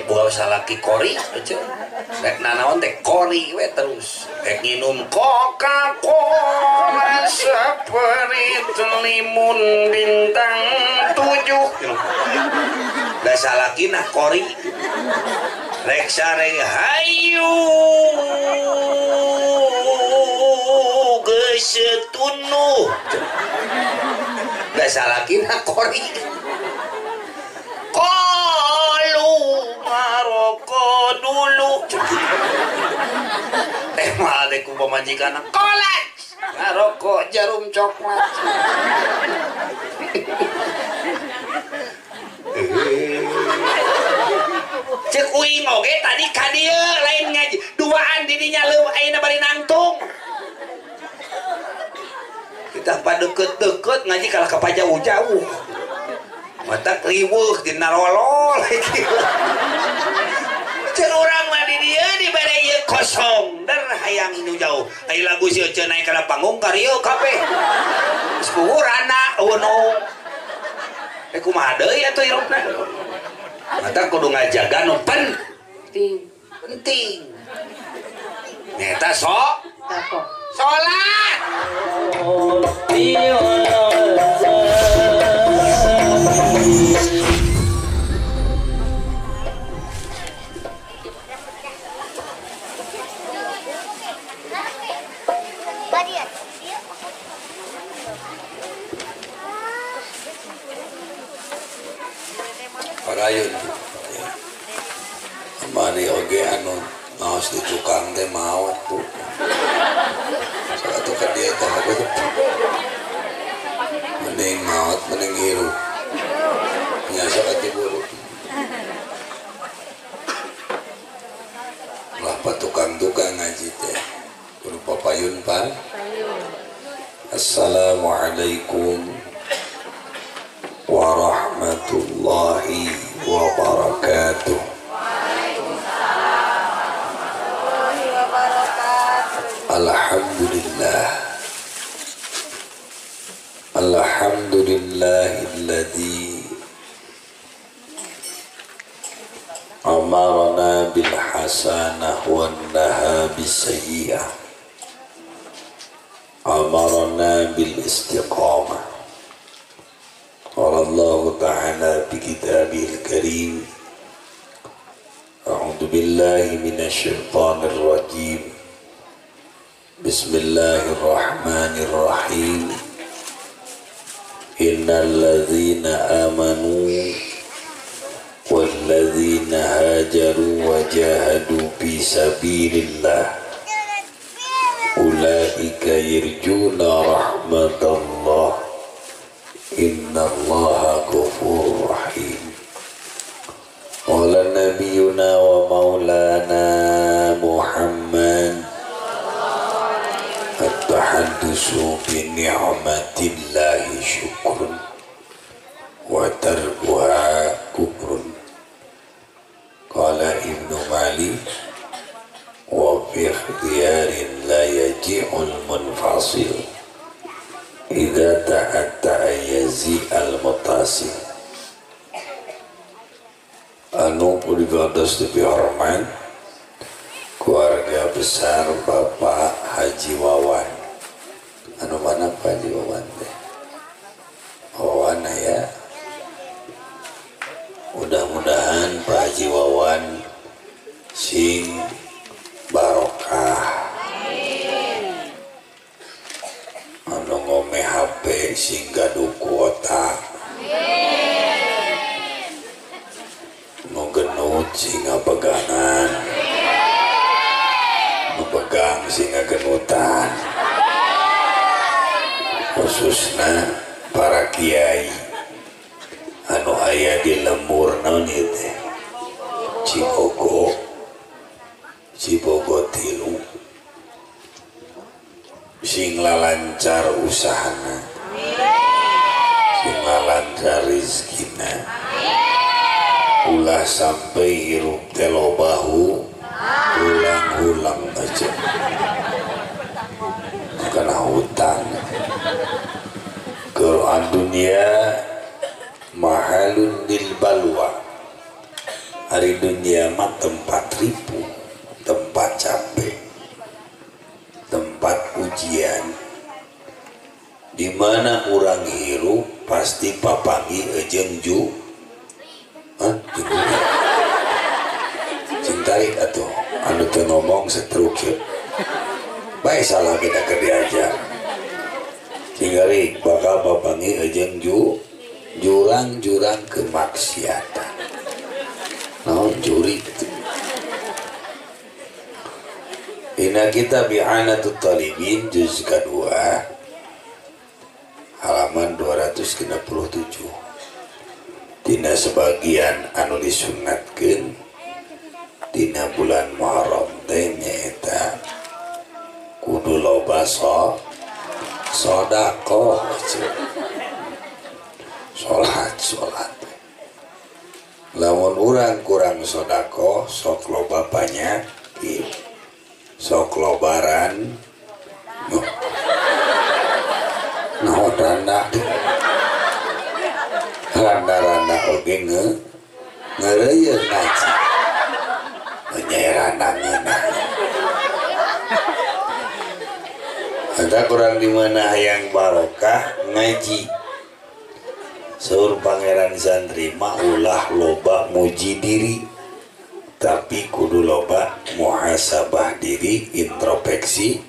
Buah salaki kori aja. Rek nanaon teh kori we terus. Rek nginum Coca-Cola Sprite limun bintang 7. Da salakina kori. Rek sare hayu geus tunuh. Da salakina kori. Kalu ngaroko dulu. Teh malah deh ku pamajikan kolek ngaroko jarum coklat. Cek uing oge tadi ka dieu lain ngaji duaan didinya leuwih ayeuna bari nangtung. Kita pa deket-deket ngaji kalah ka jauh-jauh. Mata riweuh dina rolol kieu. Cek urang mah di dieu dibere ieu kosong der hayang nu jauh. Ai lagu si Ece naik kana panggung ka rieu kabeh. Geus kuhurana eueuh. Eh kumaha deui atuh hirupna. Mata kudu ngajaga nu penting. Penting. Nyata sok salat. Parayun kamari oge anu ngaos di tukang teh maot bu. Satu ka dieu teh mending maot mending hirup. Nya sok atuh buru. Lah patukang-tukang ngaji teh kudu papayun pan. Assalamualaikum warahmatullahi wabarakatuh. Waalaikumsalam warahmatullahi wabarakatuh. Alhamdulillah. Alhamdulillahilladzi amarna bil hasanah wa naha bis sayyi'ah. Amarna bil istiqamah. Qala Allah Ta'ala bi kitabihil karim. A'udzu billahi minasy syaithanir rajim. Bismillahirrahmanirrahim. Innal ladzina amanu wal ladzina hajaru wa jahadu fi sabilillah ulaika yarjuna rahmatallah. Innallaha ghafurur rahim. Qala nabiyyuna wa maulana Muhammad at-tahaddusu bi ni'matillahi syukrun wa tarkuha kufrun. Qala Ibnu Malik wa fi ikhtiyarin la yaji'ul munfasil idza ta'atta yazi al-mutasil. Anu pulibadas dihormat keluarga besar Bapak Haji Wawan. Anu mana Pak Haji Wawan teh? Wawan ya. Mudah-mudahan Pak Haji Wawan sing barokah. Anu ngome HP sing gaduh kuota. Nu genut sing ngapegangan. Nu pegang sing ngagenutan. Khususna para kiai anu aya di lembur naon ieu teh? Cibogo. Cibogo 3. Sing lalancar usahana, sing lalancar rizkina, ulah sampai hirup teh lobahu ulang-ulang aja karena hutang. Quran dunia mahalun lil balwa Ari dunia mah tempat ripuh, tempat capek, tempat ujian. Di mana urang hirup pasti papanggih jeung ju. Hah? Cing tarik atuh anu teu ngomong setruk ya. Bae salah kita keur diajar. Cing tarik bakal papanggih jeung ju jurang-jurang kemaksiatan. Naon juri gitu. Dina kitab I'anatut Talibin juz kedua halaman 267. Dina sebagian anu disunatkeun dina bulan Muharram teh nyaeta kudu loba sedekah, salat. Lamun urang kurang sedekah sok loba panyakit, sok lobaran naon randa randa-randa oge ngeureuyeun ngaji nya randa ngeunah. Eta kurang di mana hayang barokah ngaji. Saur pangeran santri mah ulah loba muji diri, tapi kudu loba muhasabah diri, introspeksi,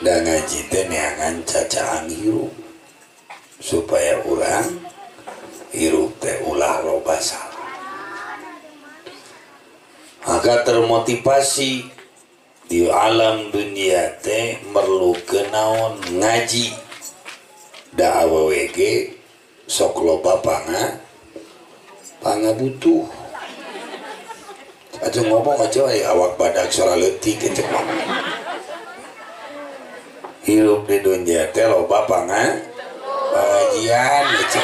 dan ngaji teh neangan cacaan hirup supaya urang hirup teh ulah loba salah. Maka termotivasi di alam dunia teh merlukeun naon ngaji. Da awewe ge sok loba panga butuh. Aja ngomong aja awak badak suara leutik gitu mah. Hirup di dunia teh loba pengajian gitu.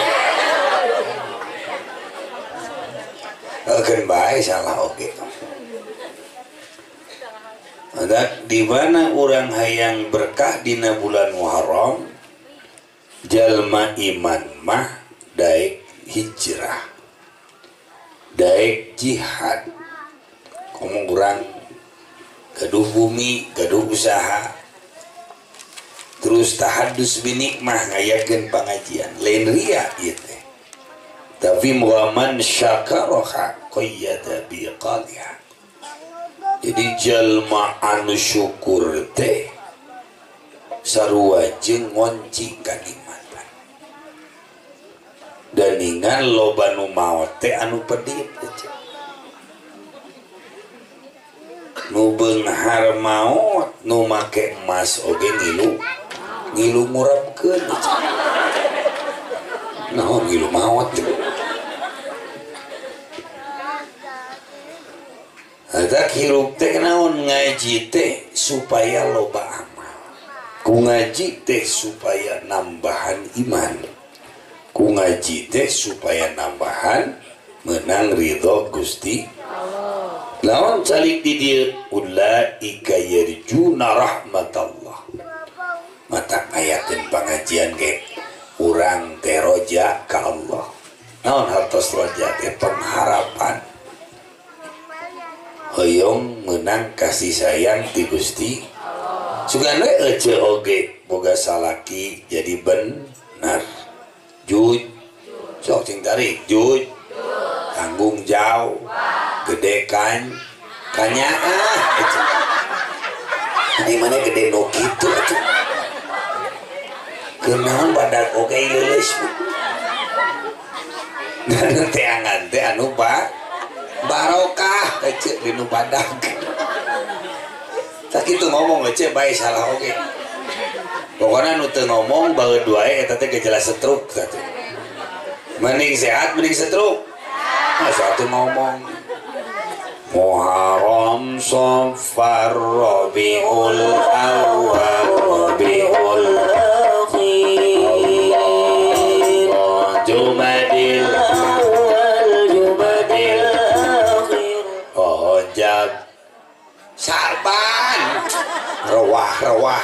Keun bae salah oge. Ada di mana urang hayang berkah dina bulan Muharram, jalma iman mah daek hijrah, daek jihad. Komo urang gaduh bumi, gaduh usaha, terus tahadus binikmah ngayakeun pangajian, lain ria ieu teh. Tapi muaman syakaraha qayyada biqaliha. Jadi jalma anu syukur teh sarua jeung ngonci kanikmatan. Dan ingan loba nu maot teh anu pedit teh. Nu beunghar maot, nu make emas oge ngilu ngurapkeun. Naon ngilu maot teh. Eta hirup teh naon ngaji teh supaya loba amal. Ku ngaji teh supaya nambahan iman. Ku ngaji teh supaya nambahan menang ridho Gusti Allah. Lawan calik di dieu ulaika yarjuna rahmatallah. Mata ayakeun pangajian ge urang teh roja ka Allah. Naon hartos roja teh pengharapan. Hoyong menang kasih sayang ti Gusti Allah. Sugan we ece oge boga salaki jadi benar. Juj sok cing tarik juj tanggung jauh gede kan kanyaah ini mana gede no kitu atuh kunaon badak oge leuleus dan teangan teh anu pak barokah ece dinu badak tak kitu ngomong ece bae salah oge pokona nu teu ngomong baeud wae eta teh gejala stroke teh mending sehat mending stroke masa atuh ngomong Muharram Safar Rabiul Awal Rabiul Akhir Jumadil Awal Jumadil Akhir Rajab Sa'ban rewah-rewah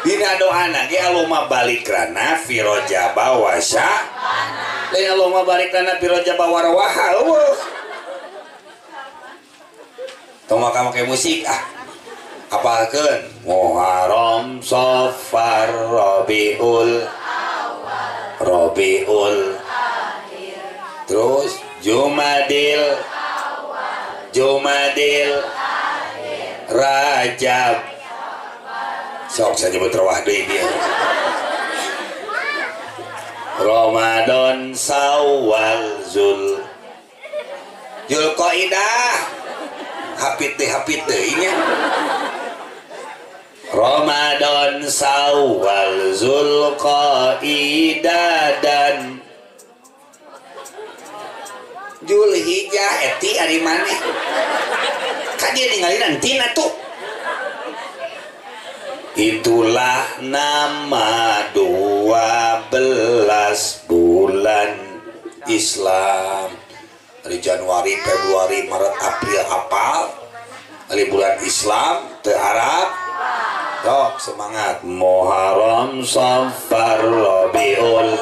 dina doana ge aluma balik rana fi Rajab wa Sya'ban. Lain Allahumma barik lana fi Rajab wa rawaha eueuh. Tong maka make musik ah. Apalkeun Muharram, Safar, Rabiul Awal, Rabiul Akhir. Terus Jumadil Awal, Jumadil Akhir, Rajab. Sok saya nyebut rawah deui dia. Ramadan, Sawal, Zul Zulqaidah. Hapit deui nya. Ramadan, Sawal, Zulqaidah dan Julhijjah eti ari maneh. Ka dia ninggalin antina tuh. Itulah nama 12 bulan Islam. Dari Januari, Februari, Maret, April apal. Dari bulan Islam teu Arab. Tok semangat. Muharram, Safar, Rabiul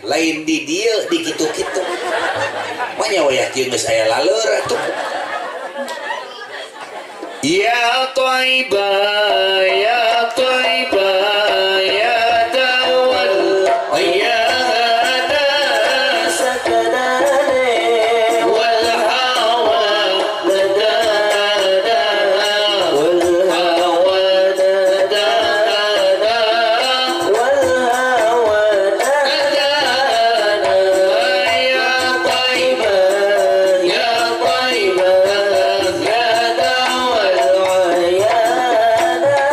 lain di dia di kitu-kitu manya wayah kieu geus aya laleur atuh. Ya Thaibah, ya Thaibah, ya dawal, ya hada sakanane wal hawa nadana wal hawa nadana wal hawa nadana ya Thaibah, ya Thaibah, ya dawal, ya hada.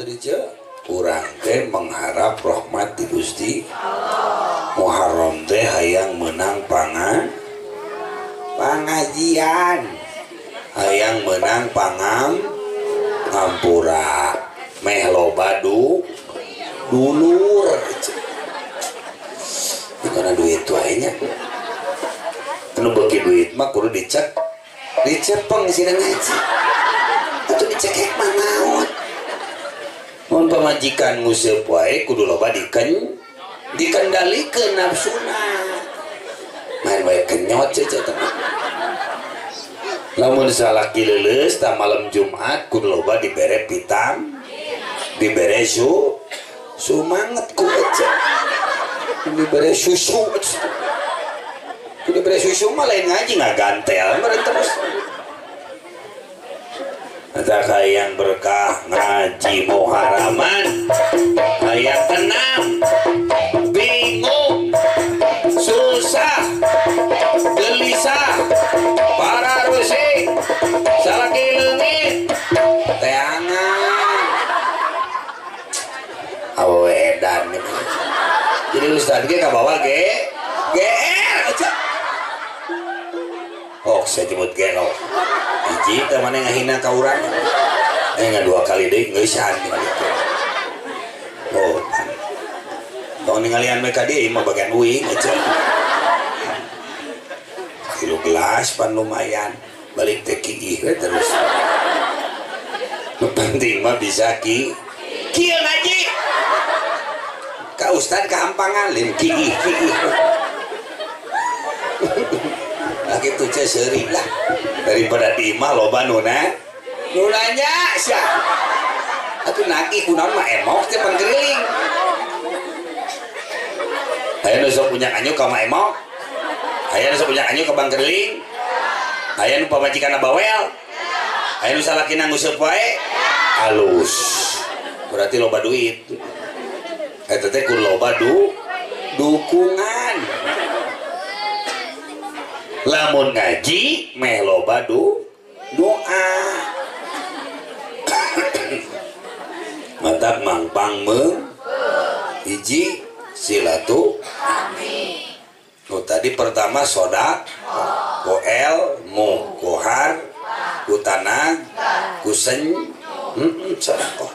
tadi ce? Urang teh mengharap rahmat di Gusti Allah. Muharram teh hayang menang pangajian, hayang menang pangam ngampura, meh loba dulur. Karena duit wae nya. Anu beuki duit mah kudu dicek, dicepeng sina ngaji. Atuh dicekek mah naon. Mun pamajikan nguseup wae kudu loba dikendalikeun nafsuna. Main wae kenyot cece teh. Lamun salaki leuleus ta malam Jumat kudu loba dibere pitam, dibere sumanget ku ece. Dibere susu, dibere susu mah lain ngaji ngagantel meureun terus. Eta hayang berkah ngaji muharaman, hayang tenang, bingung, susah, gelisah, para rusik, salaki leungit, teangan, awewe edan. Jadi ustad ge kabawa ge GR aja. Oh, saya jemput gelo. Hiji teh maneh ngahina ka urang. Ngan dua kali deui ngeusan gitu. Oh. Tong ningalian mereka dia mah bagian uing aja. Kilo gelas pan lumayan, balik teh kiih we terus. Nu penting mah bisa ki. Kieu ngaji. Ka ustad kehampangan lain kiih kiih. Nah gitu ce seuri lah. Daripada di imah loba nu nanya sia. Atuh nagih kunaon mah emok teh pangkeriling. Aya nu sok punya anyu ka mah emok. Aya nu sok punya anyu ka bangkeriling. Aya nu pamajikanna bawel. Aya nu salakina nguseup wae. Alus. Berarti loba duit. Eta teh kudu loba dukungan. Lamun ngaji meh loba doa. Mantap mangpang meung hiji silaturahmi. Nu tadi pertama soda, ku ilmu, ku har, ku tanah, ku sen, sodakoh.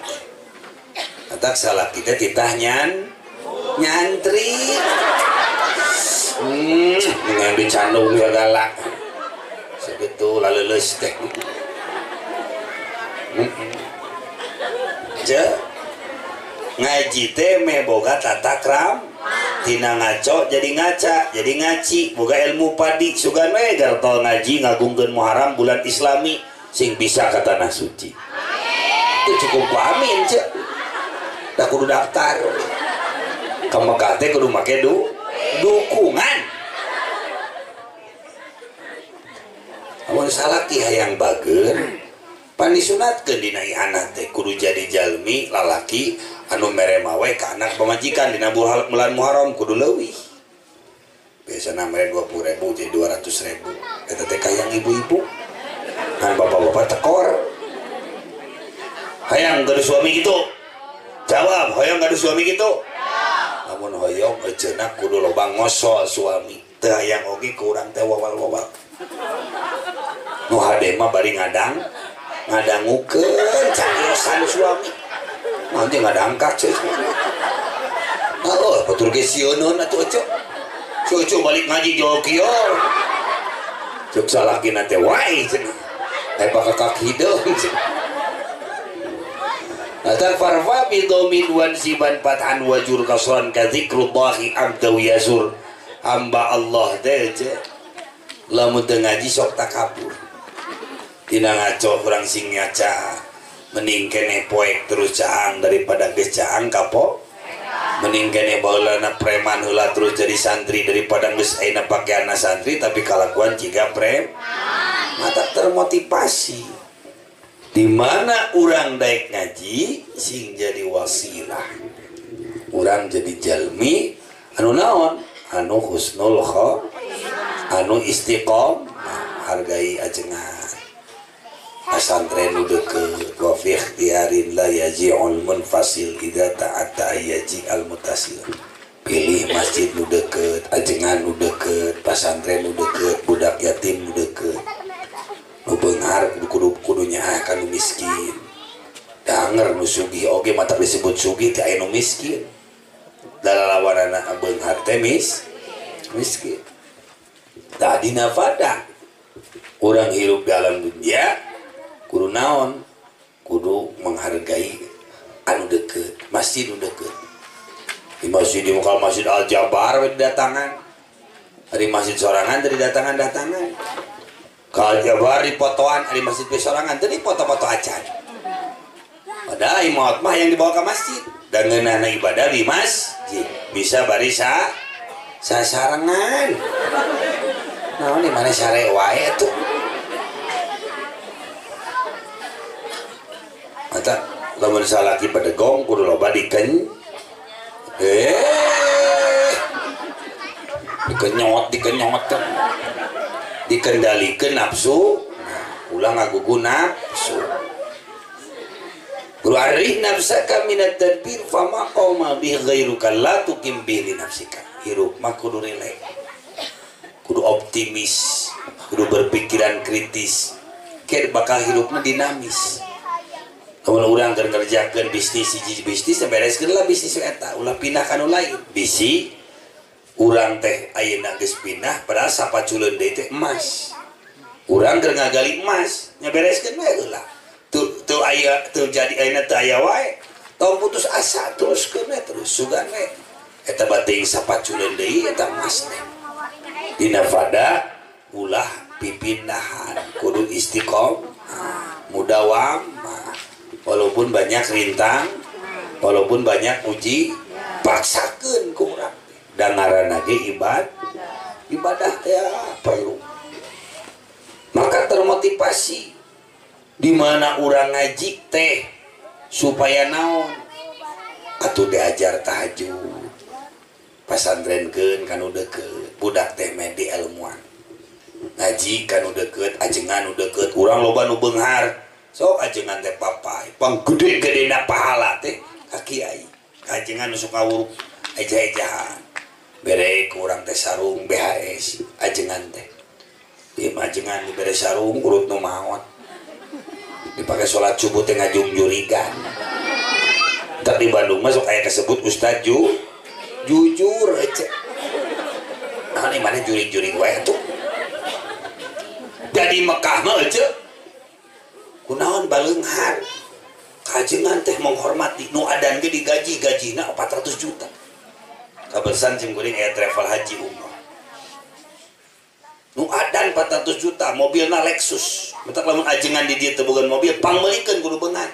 Atak salah kita titah nyantri. Dengan dicandung segala. Segitu laleuleus teh. Je ngaji teh meh boga tata krama. Tina ngaco jadi ngaca, jadi ngaci, boga ilmu padi sugan we gartol ngaji ngagungkeun Muharram bulan Islami sing bisa ka tanah suci. Itu cukup ku amin ce. Da kudu daftar. Ka Mekah teh kudu make dukungan. Amun salaki hayang bager pan disunatkeun dina ihanah teh kudu jadi jalmi lalaki anu mere mawe ka anak pamajikan dina bulan Muharram kudu leuwih. Biasana mere 20.000 jadi 200.000. Eta teh hayang ibu-ibu. Kan bapak-bapak tekor. Hayang gaduh suami gitu. Jawab, hoyong gaduh suami gitu. Lamun hoyong eceuna kudu loba ngosol suami. Teu hayang oge ku urang teh wawal-wawal. Nu hade mah bari ngadangukeun cariosan suami. Nanti ngadangkak ceu. Oh, batur ge sieuneun atuh ece. Cucu balik ngaji jauh kieu. Cuk salakina teh wae cenah. Aya pakakak hideung cenah. Atar farfa bi domin wan siban pathan wajur kasran ka zikrullahi abdaw yazur. Hamba Allah teh ce. Lamun teu ngaji sok takabur. Tina ngaco kurang sing ngaca. Mending keneh poek terus caang daripada geus caang kapok. Mending keneh baheulana preman heula terus jadi santri daripada geus ayeuna pakeanna santri tapi kalakuan jiga preman. Mata termotivasi. Di mana urang daek ngaji sing jadi wasilah. Urang jadi jalmi anu naon? Anu husnul khotimah, anu istiqomah, hargai ajengan. Pesantren nu deukeut wa fi ikhtiarin la yaji'ul munfasil idza ta'atta yaji'al mutasil. Pilih masjid nu deukeut, ajengan nu deukeut, pasantren nu deukeut, budak yatim nu deukeut. Nu beunghar kudu nyaah ka nu miskin. Danger nu sugih oge matak disebut sugih teh aya nu miskin. Dalalawanana beunghar teh miskin. Tah dina fada urang hirup dalam dunia kudu naon? Kudu menghargai anu deukeut, masjid nu deukeut. Di masjid di muka masjid Al Jabar we didatangan. Ari masjid sorangan teu didatangan-datangan. Ka Al Jabar dipotoan, ari masjid we sorangan teu dipoto-poto acan. Padahal maot mah yang dibawa ke masjid dan ngeunahna ibadah di masjid bisa barisa sasarengan. Naon di mana sare wae atuh. Mata lamun salaki pedegong kudu loba diken dikenyot dikendalikan nafsu, nah, ulah ngagugu nafsu. Arih nafsaka minat tadbir fama qawma bi ghairuka la tuqim bi li nafsika. Hirup mah kudu rileks, kudu optimis, kudu berpikiran kritis. Keur bakal hirupna dinamis. Kalau urang keur ngerjakeun bisnis hiji bisnis bereskeun lah bisnis eta, ulah pindah ka nu lain. Bisi urang teh ayeuna geus pindah padahal sapaculeun deui teh emas. Urang keur ngagali emas, nya bereskeun we heula. Teu aya teu jadi ayeuna teu aya wae. Tong putus asa teruskeun we terus sugan we. Eta bating sapaculeun deui eta emas teh. Dina fada ulah pipindahan, kudu istiqomah, mudawam. Walaupun banyak rintang, walaupun banyak uji, paksakeun ku urang. Dan ngaranna ge ibadah teh perlu. Maka termotivasi di mana urang ngaji teh supaya naon? Atuh diajar tahajud, pasantrenkeun ka nu deukeut, budak teh meh dielmuan. Ngaji ka nu deukeut, ajengan nu deukeut, urang loba nu beunghar. Sok ajengan teh papai, panggede-gedena pahala teh ka kiai. Ajengan nu sok ngawuruk eja-ejahan. Bere ku urang teh sarung BHS ajengan teh. Ieu mah ajengan dibere sarung urut nu maot. Dipake salat subuh teh ngajungjurigan. Entar di Bandung mah sok aya kasebut ustaz jujur ece. Nah, di mana jurig-jurig wae atuh. Da di Mekah mah ece. Kunaon baleunghar kajengan teh menghormati nu adan ge digaji gajina 400 juta. Kabersan cing kuring aya travel haji umroh. Nu adan 400 juta mobilna Lexus. Mentak lamun ajengan di dieu teu boga mobil pangmeulikeun kudu beunghar.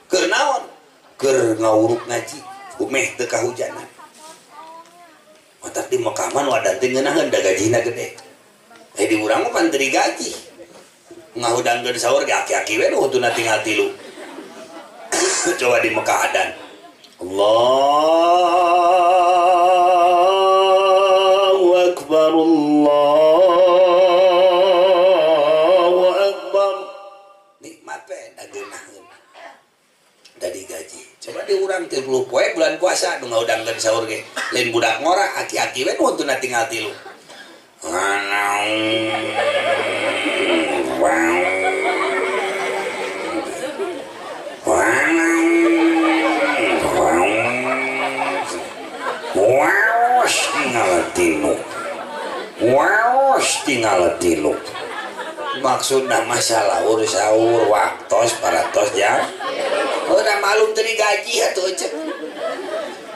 Keur naon? Keur ngawuruk ngaji umeh teu kahujanan. Matak di Mekah mah nu adan teh ngeunaheun da gajina gede. Eh di urang mah pan teu digaji. Ngahudangkeun sahur ge aki-aki we nu hutuna tinggal tilu. Coba di Mekah adan. Allahu akbar, Allahu akbar. Nikmat we da geunaheun. Da digaji. Coba di urang 30 poe bulan puasa nu ngahudangkeun sahur ge. Lain budak ngora aki-aki we nu hutuna tinggal tilu. Tinggal tilu. Maksudna masalah urus sahur waktos paratos jam. Udah malum teu digaji atuh cek.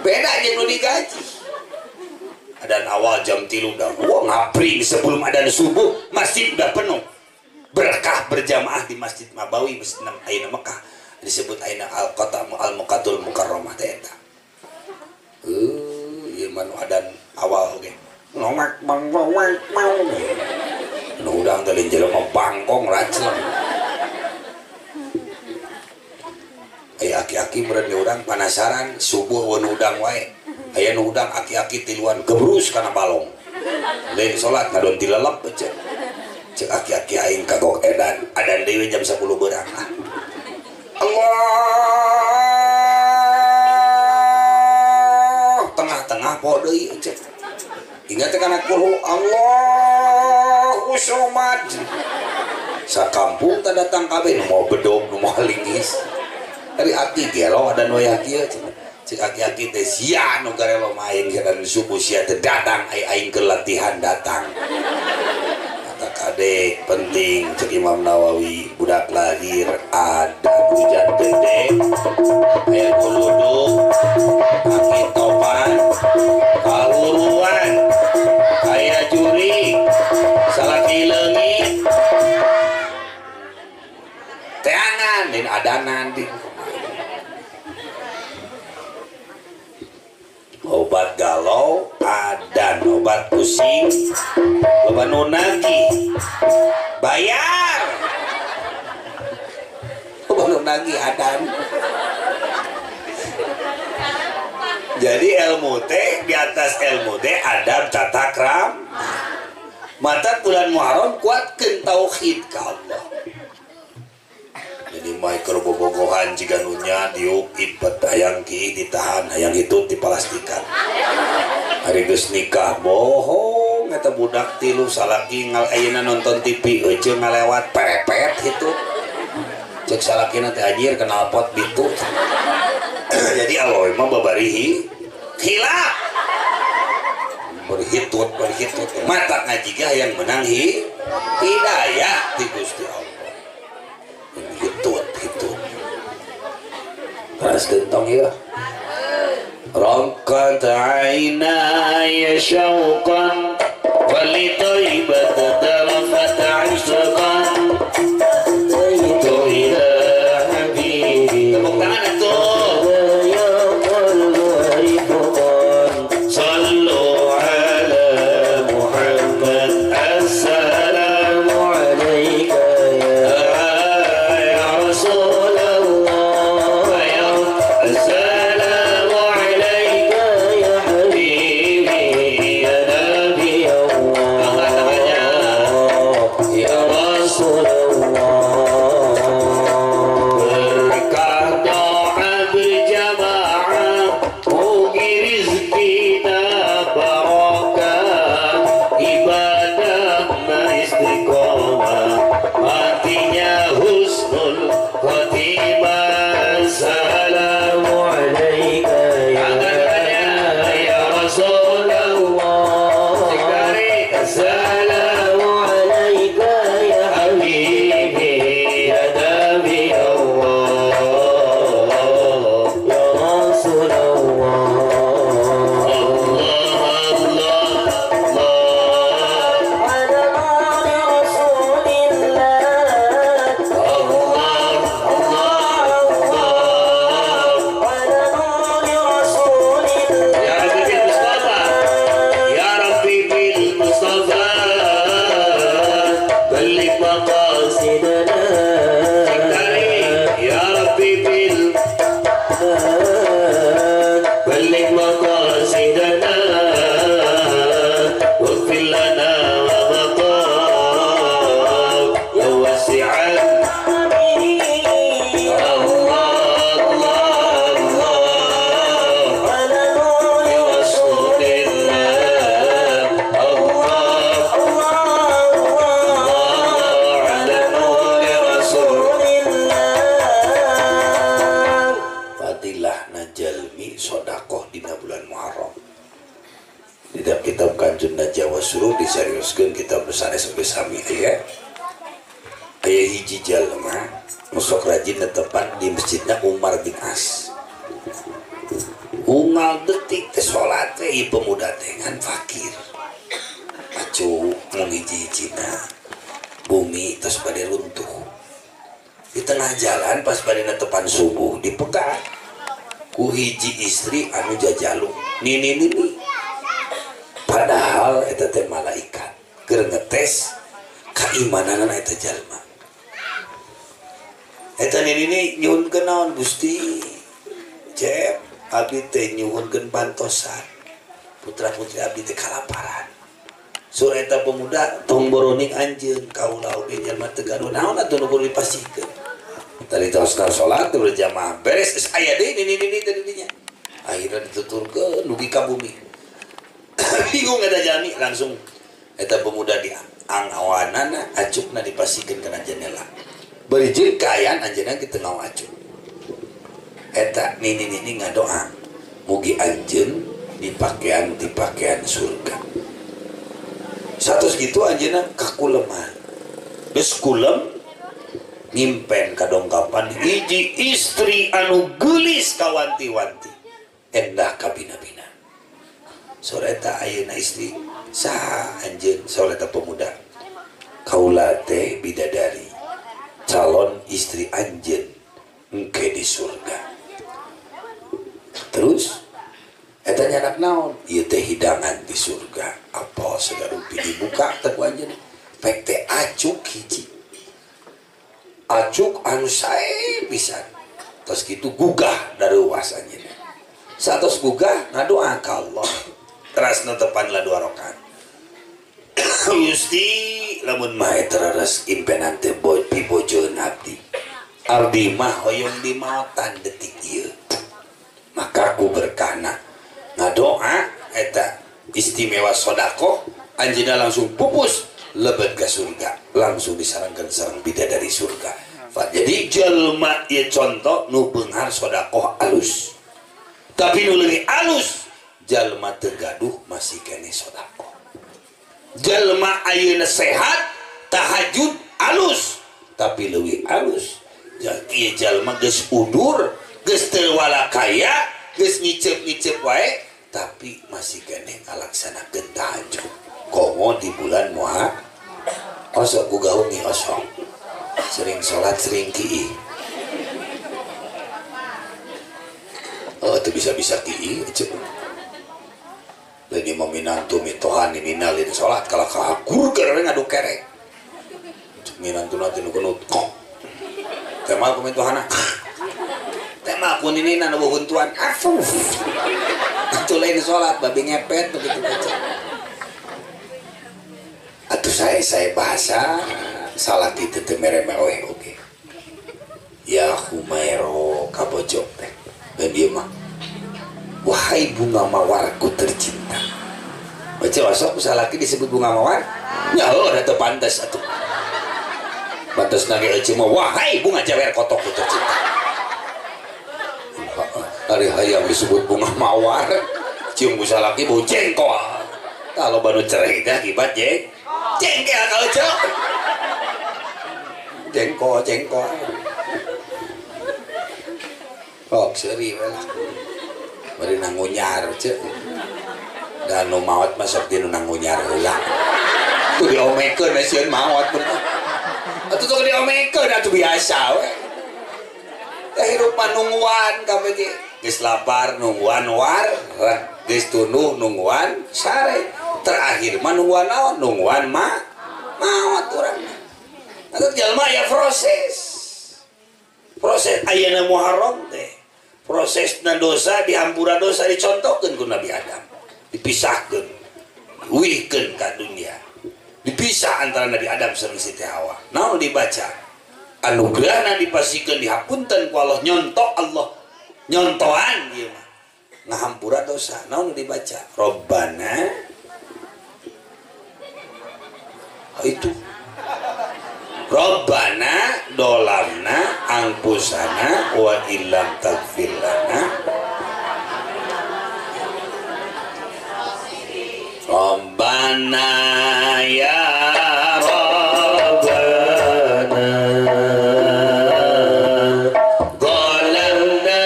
Beda jeung nu digaji. Adan awal jam 3 udah wah ngapring sebelum adan subuh masjid udah penuh. Berkah berjamaah di Masjid Nabawi, Masjid Aina Mekah disebut Aina Al-Qata Al-Muqatul Mukarramah teh eta. Ieu mah nu adan awal oge. Ngongak bangkong mau. Nu udang teh lain jelema bangkong racleng. Aya aki-aki meureun urang panasaran subuh we nu udang wae. Aya nu udang aki-aki tiluan gebrus kana balong. Lain salat ngadon tilelep cek. Cek aki-aki aing kagok edan. Adan deui jam 10 beurang. Allah Tempo deui cek. Ingat teh kana kulhu Allahu somad. Sakampung teh datang kabeh nu mau bedog nu mau lingis. Ari aki gelo ada nu aya kieu cenah. Cek aki-aki teh sia nu garelo mah aing dan subuh sia teh datang ai aing keur latihan datang. Kata kadek penting cek Imam Nawawi budak lahir ada hujan gede aya kuluduk angin topan kaluruan aya jurig salaki leungit teangan din adanan din obat galau adan obat pusing loba nu nagih bayar loba nu nagih adan. Jadi ilmu teh di atas ilmu teh adab tata krama. Mata bulan Muharram kuatkeun tauhid ka Allah. Jadi micro bobogohan jiga nu nya diuk ipet hayang ki ditahan hayang hitut dipalastikan. Ari geus nikah bohong eta budak tilu salaki ngal ayeuna nonton TV euceung ngalewat perepet hitut. Cek salakina teh anjir knalpot bitu. Jadi Allah mah babarihi khilaf. Berhitut berhitut mata ngaji ge hayang menang hidayah ti Gusti Allah. Hitut hitut. Keras gentong ya. Raqat aynaya syauqan walitaibat tarafat 'ishqan itu ila habibi. Tepuk tangan atuh. Sallu ala Muhammad. Assalamu alayka ya Rasulullah. Assalamu alayka ya habibi ya Nabi Allah ya Rasulullah. Berkah doa berjamaah mugi rizkina barokah ibadahna istiqomah matinya husnul khotimah. Assalamu alayka ya Rasulullah. Assalamu alayka ya habibi ya Nabi Allah ya Rasulullah. Allah Allah Allah ala nuri Rasulillah. Allah Allah Allah ala nuri Rasulillah. Ya Rabbi bil Mustafa, Ya Rabbi bil Mustafa, balligh maqasidana. Ya Rabbi bil balligh maqasidana waghfir lana ma madha wa wasi'al. Allah Allah Allah ala nuri Rasulillah. Allah Allah ala nuri Rasulillah. Fadilah najalmi sodakoh dina bulan Muharram. Di dalam kitab Kanjeng Najwa Suruh diseriuskeun kitab sanes oge sami aya. Aya hiji jalma nu sok rajin netepan di masjidna Umar bin As. Unggal detik teh salat teh ieu pemuda teh ngan fakir. Pacu mung hiji-hijina bumi tos bade runtuh. Di tengah jalan pas bade netepan subuh dipegat ku hiji istri anu jajaluk nini nini. Padahal eta teh malaikat keur ngetes kaimananana eta jalma. Eta nini nini nyuhunkeun naon Gusti? Cep abdi teh nyuhunkeun bantosan. Putra-putri abdi teh kalaparan. Sur eta pemuda tong boroning anjeun kaula oge jalma teu gaduh naon atuh nu kudu dipasihkeun. Tadi tosna salat berjamaah beres geus aya deui nini nini teh dinya. Akhirna dituturkeun dugi ka bumi. Bingung eta jalmi langsung eta pemuda di angawanana acukna dipasikeun kana jendela. Bari jeung kaayaan anjeunna kitu ngawa acuk. Eta nini-nini ngadoa mugi anjeun dipakean dipakean surga. Satos gitu anjeunna kakuleman. Geus kulem ngimpen kadongkapan hiji istri anu geulis kawanti-wanti endah kabina-bina. Soreta ayeuna istri saha anjeun soreta pemuda kaula teh bidadari calon istri anjeun engke di surga. Terus eta nyanak naon ieu teh hidangan di surga apa sagarupi dibuka teh ku anjeun pek teh acuk hiji acuk anu sae pisan. Tos kitu gugah dareuwas anjeun. Satos gugah ngadoa ka Allah terasna tepan lah dua rakaat. Gusti lamun mah tereres impenan teh pibojoeun abdi. Abdi mah hoyong dimaotan detik ieu. Maka ku berkahna ngadoa eta istimewa sedekah anjeunna langsung pupus lebet ke surga, langsung disarangkeun sareng bidadari surga. Jadi jelema ieu contoh nu beunghar sedekah alus. Tapi nu leuwih alus jalma teu gaduh masih keneh sedekah. Jalma ayeuna sehat tahajud alus, tapi leuwih alus ieu jalma geus udur, geus teu walakaya, geus ngiceup-ngiceup wae tapi masih keneh ngalaksanakeun tahajud. Komo di bulan Muharram osok ku gaungi osok. Sering salat sering kiih. Oh teu bisa-bisa kiih ceup. Lain imam minantu mitohan ninina lain salat kalah kahakur keur ngadu kerek. Minantu na teh nu genut. Temal ku mitohana. Temal ku ninina nu huntuan. Afuf. Atuh lain salat babi ngepet begitu baca. Atuh saya bahasa salah kitu teh mere meweh oge. Ya Humairo kabojok teh. Dan dia mah wahai bunga mawarku tercinta. Baca osok salaki disebut bunga mawar? Ya heuh da teu pantes atuh. Pantes nage euceu mah wahai bunga jawer kotokku tercinta. Ari hayang disebut bunga mawar, cium ku salaki bau jengkol. Tah loba nu cerai teh akibat jengkel ka euceu. Jengkol jengkol. Oh, seuri we lah. Bari nangunyar ceu. Da nu maot mah sok ti nu nangunyar heula. Tuh diomekeun we sieun maot bener. Atuh tong diomekeun atuh biasa we. Teh hirup mah nungguan kabeh ge. Geus lapar nungguan war, geus tunduh nungguan sare. Terakhir mah nungguan naon? Nungguan mah maot urang. Atuh jalma aya proses. Proses ayeuna Muharram teh. Prosesna dosa dihampura dosa dicontohkeun ku Nabi Adam. Dipisahkeun, diuihkeun ka dunia. Dipisah antara Nabi Adam sareng Siti Hawa. Naon dibaca? Anugerahna dipasikeun dihapunten ku Allah nyontok Allah. Nyontohan ieu mah. Ngahampura dosa. Naon dibaca? Robbana. Oh, itu. Robbana dolamna angpusana wa illam taghfir lana. Rabbana ya Rabbana zalamna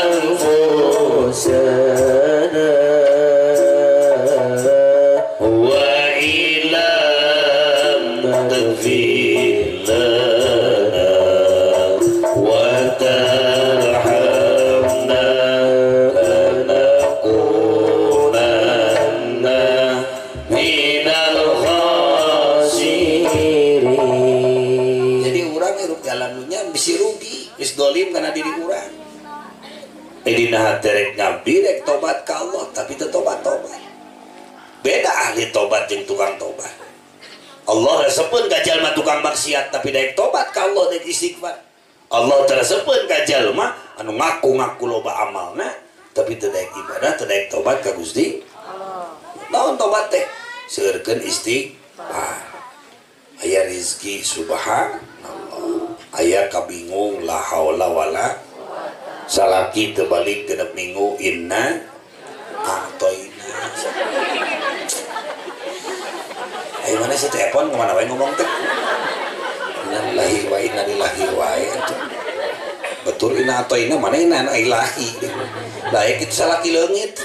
anfusana wa illam taghfir lana wa tarhamna lanakunanna minal khasirin. Jadi urang hirup dalam dunia bisi rugi, geus dolim kana diri urang. Dina hate rek ngabdi rek tobat ka Allah tapi teu tobat-tobat. Beda ahli tobat jeung tukang tobat. Allah resepeun ka jalma tukang maksiat tapi daek tobat ka Allah daek istighfar. Allah resepeun ka jalma anu ngaku-ngaku loba amalna tapi teu daek ibadah, teu daek tobat ka Gusti. Naon tobat teh? Seueurkeun istighfar. Aya rezeki subhanallah. Aya kabingung la haula wala salaki teu balik genep minggu inna a'toina. Ayo mana sih telepon kemana wae ngomong teh? Innalillahi wa inna ilaihi wae atuh. Betul inna a'toina mana inna ilahi. Layak itu salaki leungit.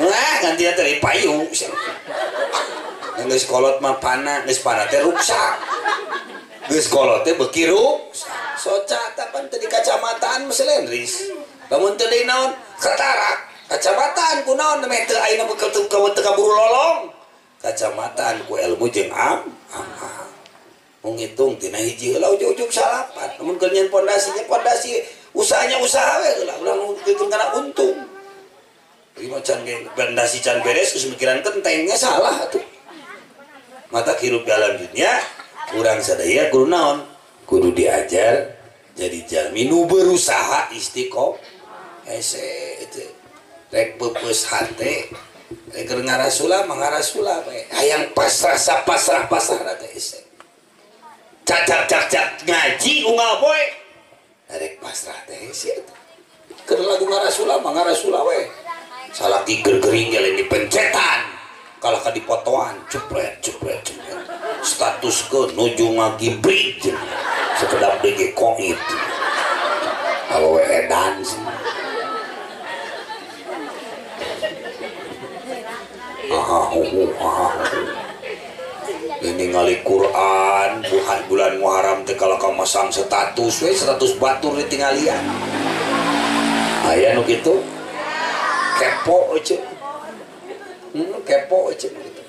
Wah, ganti dari payu. Geus kolot mah pana, geus pana teh ruksak. Geus kolot teh beuki ruksak. Soca tapan teh di kacamataan mah selendris. Lamun teu deui naon? Katarak. Kacamataan ku naon meh teu ayeuna bekel teu kaburu lolong. Kacamataan ku ilmu jeung amal. Mung ngitung tina hiji heula ujug-ujug salapan. Lamun keur nyeun pondasinya pondasi usahanya usaha we heula ulah ngitung kana untung. Ieu mah can pondasi can beres geus mikiran kentengnya salah atuh. Mata hirup dalam dunia urang sadaya kudu naon? Kudu diajar jadi jalmi nu berusaha istiqomah. Hese itu rek peupeus hate rek keur ngarasula mah ngarasula we. Hayang pasrah sapasrah pasrah teh hese. Cacap cacap ngaji unggal poe rek pasrah teh hese atuh. Keur lagu ngarasula mah ngarasula we. Salaki gering lain dipencetan. Kalah ka dipotoan cepret cepret cepret status ke nuju ngagibrid sekedap deui koit awewe edan ini ningali Quran bulan Muharram teh kalah ka masang status we status batur ditinggalian aya nu kitu kepo euy. Kepo aja gitu.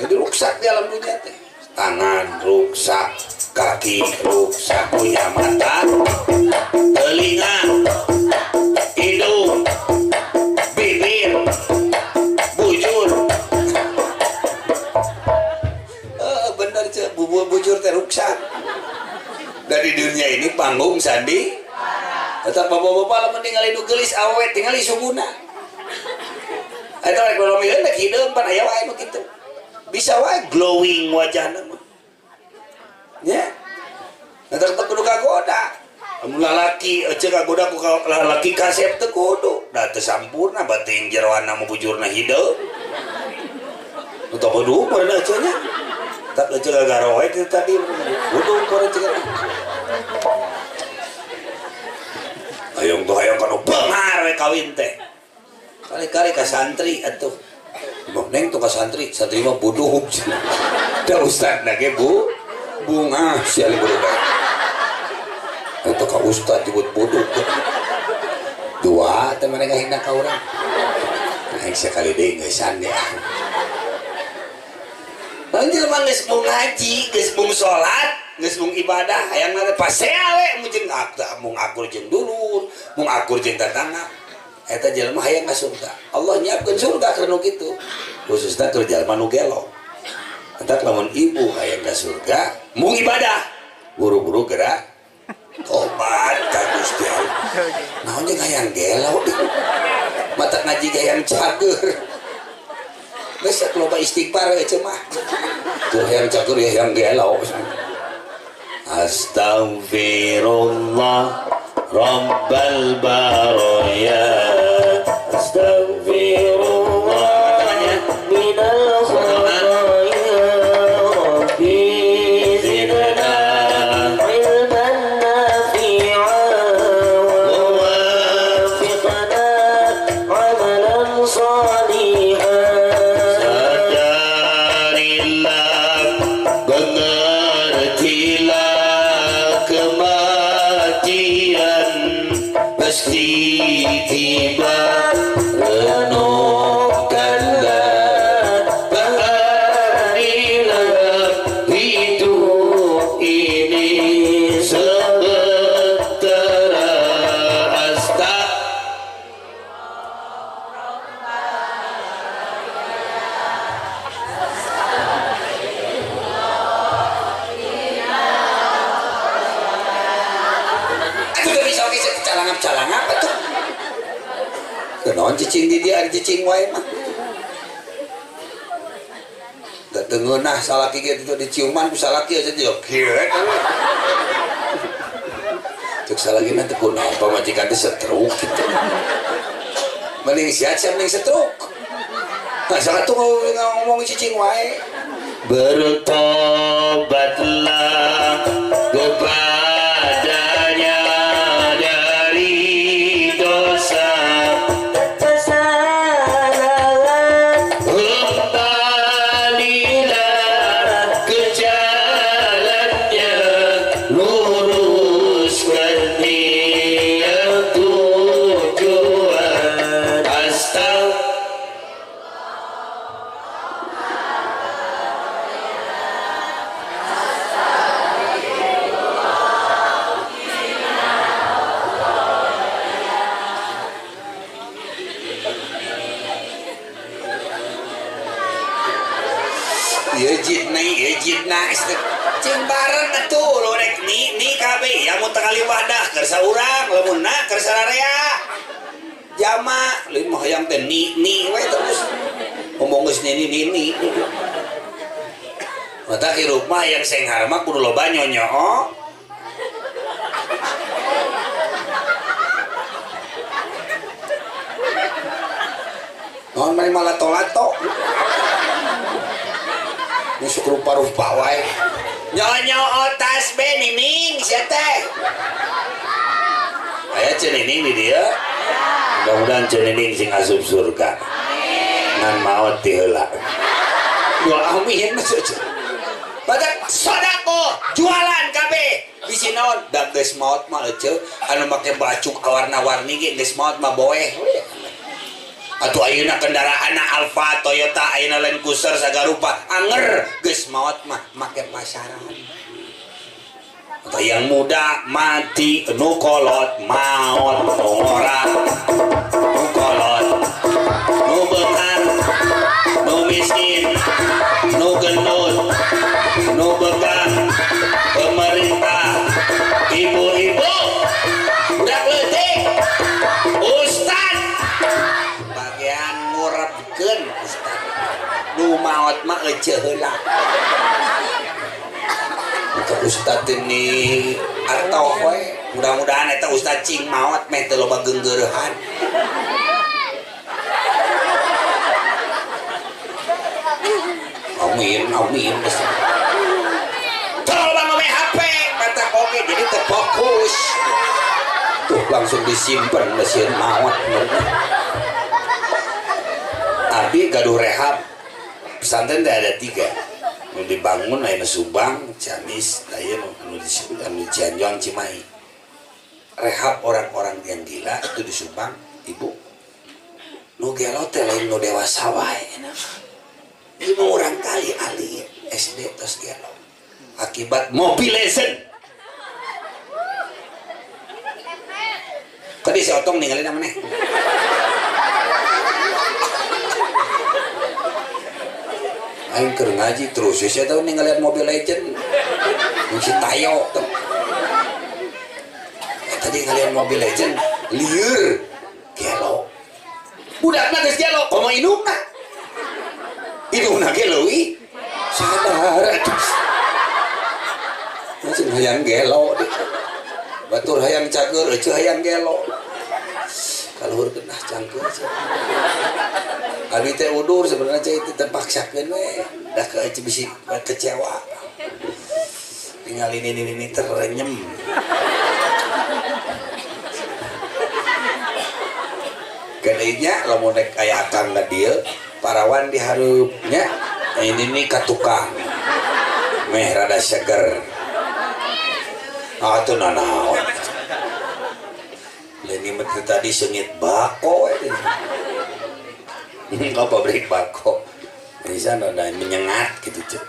Jadi ruksak di alam dunia teh. Tangan ruksak, kaki ruksak, punya mata, telinga, hidung, bibir, bujur. Bener cek, bujur teh ruksak. Dari dunia ini panggung sandi. Tetap bapak-bapak lamun ningali nu geulis awewe tingali suguna. Eta ekonomi rek hideung pan aya wae nu kitu. Bisa wae glowing wajahna mah. Nya. Eta teh kudu kagoda. Lamun lalaki ece kagoda ku lalaki kasep teu kudu. Da teu sampurna bating jeroanna mah bujurna hideung. Teu kudu meureun ece nya. Tak ece gagaroe kitu tadi kudu meureun ece. Hayang tuh hayang kanu beunghar we kawin teh. Kali-kali ka santri atuh. Bah neng tuh ka santri, santri mah bodoh. Da ustadna ge bu bungah sia bodoh bae. Eta ka ustad disebut bodoh. Dua teh maneh ngahina ka urang. Aing sakali deui geusan ya. Lanjut mah geus mung ngaji, geus mung salat, geus mung ibadah, hayang teh pasea we mun jeung mung akur jeung dulur, mung akur jeung tatangga. Eta jelema hayang ka surga. Allah nyiapkeun surga keur nu kitu. Khususna keur jalma nu gelo. Eta lamun ibu hayang ka surga, mung ibadah, buru-buru gerak tobat ka Gusti Allah. Naon jeung hayang gelo? Mata ngaji hayang cager. Geus loba istighfar we mah. Tuh hayang cager ya hayang gelo. Astaghfirullah Rabbal baraya astaghfirullah minal khataaya rabbi zidna ilman nafi'a wa wafiqna amalan shalihan. Sadarilah mengertilah kematian pasti tiba, renungkanlah baharilah hidup ini sementara. Calangap-calangap atuh. Naon cicing di dia cicing wae mah. Da teu ngeunah salaki ge itu diciuman ku salaki aja dia kieu. Cek salaki mah teu kunaon pamajikan teh stroke kitu. Mending siat sia mending stroke. Nah, salah tuh ngomong cicing wae. Bertobatlah kepadanya dari dosa kesalahan, kembalilah ke jalannya, luruskan dia tujuan. Astagfirullah. Jidna cing bareng atuh lu rek ni kabeh ya mun teu wadah keur saurang lamun na keur sararea jama lain mah hayang teh ni we terus ngomong geus ni ni mata hirup mah hayang senghar mah kudu loba nyonyoo naon mah malato-lato nusuk rupa-rupa wae nyonyo tas be nining sia teh aya Ceu Nining di dieu mudah-mudahan Ceu Nining sing asup surga ngan maot ti heula doa amin badak sodako jualan kabeh bisi naon da geus maot mah eceu anu make baju warna-warni ge geus maot mah boeh. Atuh ayeuna kendaraanna Alfa, Toyota, ayeuna Land Cruiser sagarupa anger geus maot mah make pasaran. Atau yang muda mati nu kolot maot nu ngora nu kolot nu beunghar nu miskin nu gendut nu bekah pemerintah ibu-ibu budak leutik ustad bagian ngurebkeun ustad nu maot mah eceu heula. Untuk ustad ini atau we mudah-mudahan eta ustad cing maot meh teu loba geunggeureuhan. Amin amin. Teu loba ngome HP mata oge jadi teu fokus. Tuh langsung disimpen mesin maot. Abi gaduh rehab pesantren teh ada 3 nu dibangun aya nu Subang, Ciamis, aya nu di Cianjur, Cimahi. Rehab orang-orang yang gila itu di Subang, ibu. Nu gelo teh lain nu dewasa wae enak. Ieu mah urang kali ali SD tos gelo. Akibat Mobile Legend. Tadi si Otong ninggalin maneh. Aing keur ngaji terus saya tahu nih ngeliat Mobile Legend si Tayo tuh. Tadi ngeliat Mobile Legend lieur gelo budakna geus gelo komo indungna indungna ge leuwih sadar atuh masih hayang gelo batur hayang cager euceuh hayang gelo kaluhur genah cangkeun. Abi teh udur sebenarnya cai teh terpaksakeun we da ke bisi kecewa. Tinggal ini terenyem. Gedenya lamun rek aya akang ka dieu, parawan dihareupnya ini nih ka tukang. Meh rada seger. Atuh nanaon. Lain mah tadi seungit bako we. Kau pabrik bako di sana ada menyengat gitu cek.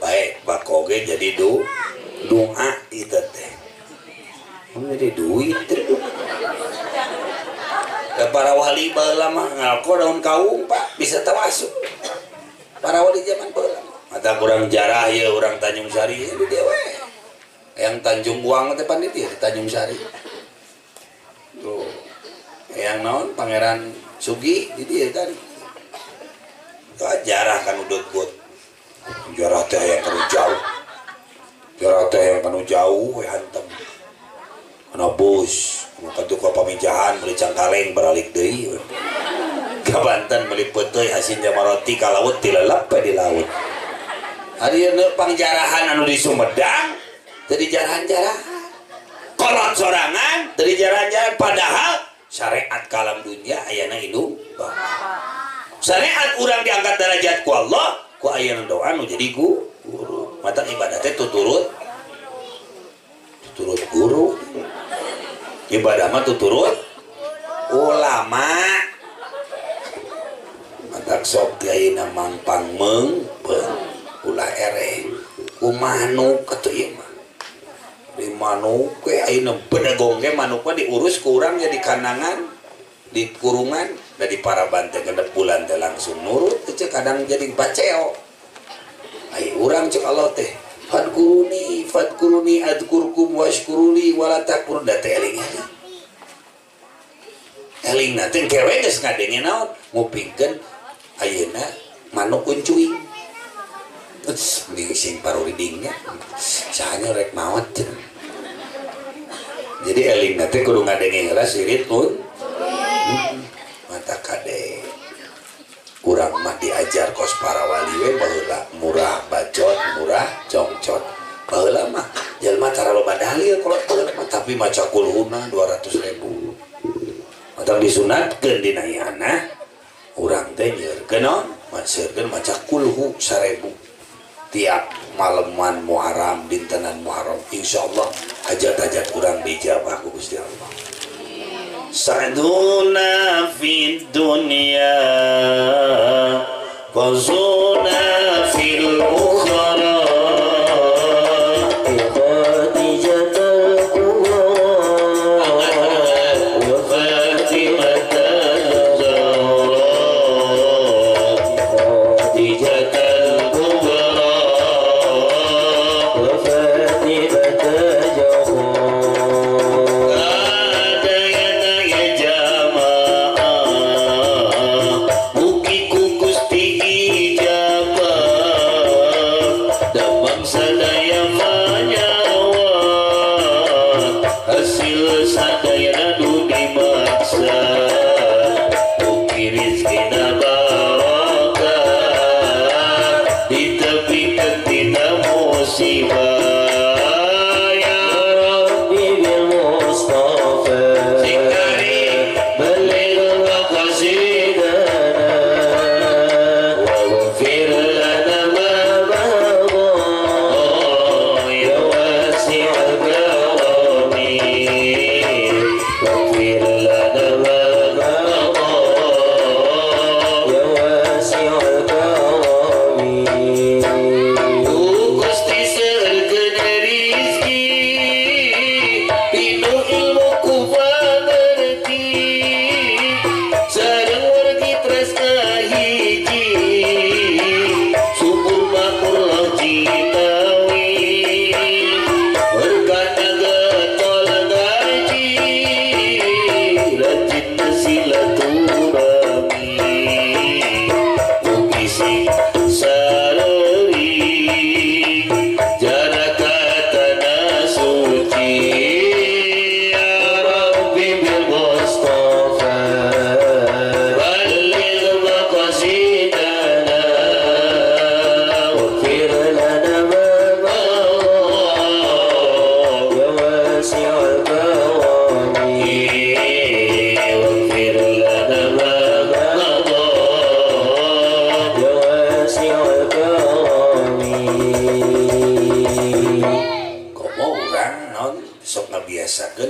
Baik bako ge jadi doa itu teh jadi duit teh. Ya, para wali baheula mah ngalko daun kaung pak bisa termasuk para wali zaman baheula mata kurang jarah ya orang Tanjung Sari ya, di dia we yang Tanjung Uang teh panitia di Tanjung Sari tuh. Yang naon Pangeran Sugi di dieu kan. Jarah kan udut-gut. Jarah teh yang kanu jauh. Jarah teh yang kanu jauh we hantem. Kana bus, maka tuh ka pamijahan meuli cangkaleng baralik deui. Ka Banten meuli peuteuy asin jamaroti ka laut tilelep we di laut. Ari ieu pangjarahan anu di Sumedang teu dijarahan-jarahan. Kolot sorangan teu dijarahan-jarahan padahal syariat kalam dunia ayana indung. Syariat urang diangkat derajat ku Allah, ku ayana doa nu jadi guru. Mata ibadah teh tuturut tuturut guru. Ibadah mah tuturut ulama. Matak sok ayeuna mangpang meungpeung ulah ereh ku manuk atuh ieu mah. Di manuk we ayeuna bedegong ge manuk mah diurus ku urang jadi kanangan, di kurungan, da di paraban teh genep bulan teh langsung nurut teh kadang jadi baceo. Ai urang cek Allah teh fadkuruni fadkuruni adkurkum washkuruli wala takfur da teh eling-eling. Eling na teh kewe geus ngadenge naon ngupingkeun ayeuna manuk uncuing. Mending sing paruridingnya sahanya rek maot. Jadi eling na teh kudu ngadenge heula sirit un. Mata kade kurang mah diajar kos para wali we baheula murah bacot murah congcot baheula mah jelema tara loba dalil kolot baheula mah tapi maca kulhuna 200.000 atau disunatkeun dina iana urang teh nyeurkeun naon maseurkeun maca kulhu 1000 tiap maleman Muharram dintenan Muharram insyaallah hajat-hajat urang dijabah ku Gusti Allah. Sa'duna fid dunya fawzuna fil ukhra Khadijatul Kubra wa Fatimatul Zahra Khadijatul Kubra wa Fatimatul Zahra.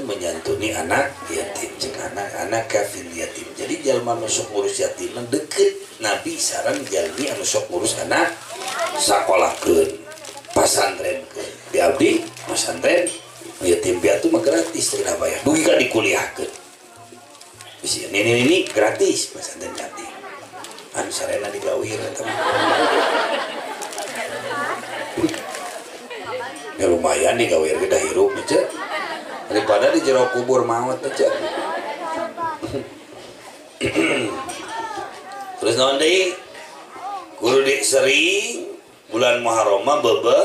Menyantuni anak yatim cek anak-anak kafil yatim. Jadi jalma nu sok ngurus yatim deket Nabi sareng jalmi anu sok ngurus anak sakolahkeun pasantrenkeun. Di abdi pasantren yatim piatu mah gratis teu bayar. Dugi ka dikuliahkeun. Bisi ini gratis pasantren yatim. Anu sarena digawir eta mah. Ya lumayan digawir ge da hirup cek. Daripada di jero kubur maot aja. Terus naon deui? Kudu sering bulan Muharram mah bebe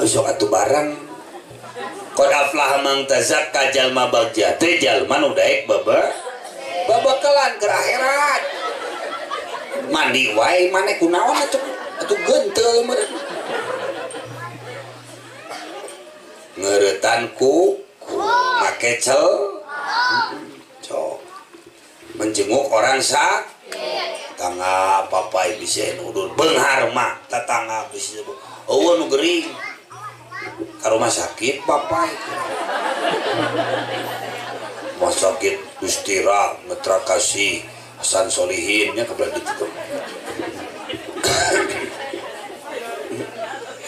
sok atuh barang. Qad aflaha man tazakka jalma bagja teh jalma nu daek bebe babakalan ke akhirat. Mandi wae maneh kunaon atuh atuh gentel meureun. Ngeuretan ku make cel cok menjenguk orang sakit tetangga papai bisa nudur beunghar mah tetangga bisa eueuh nu gering ka rumah sakit papai rumah sakit Gustira Mitra Kasih Hasan Solihin nya kebelah ditu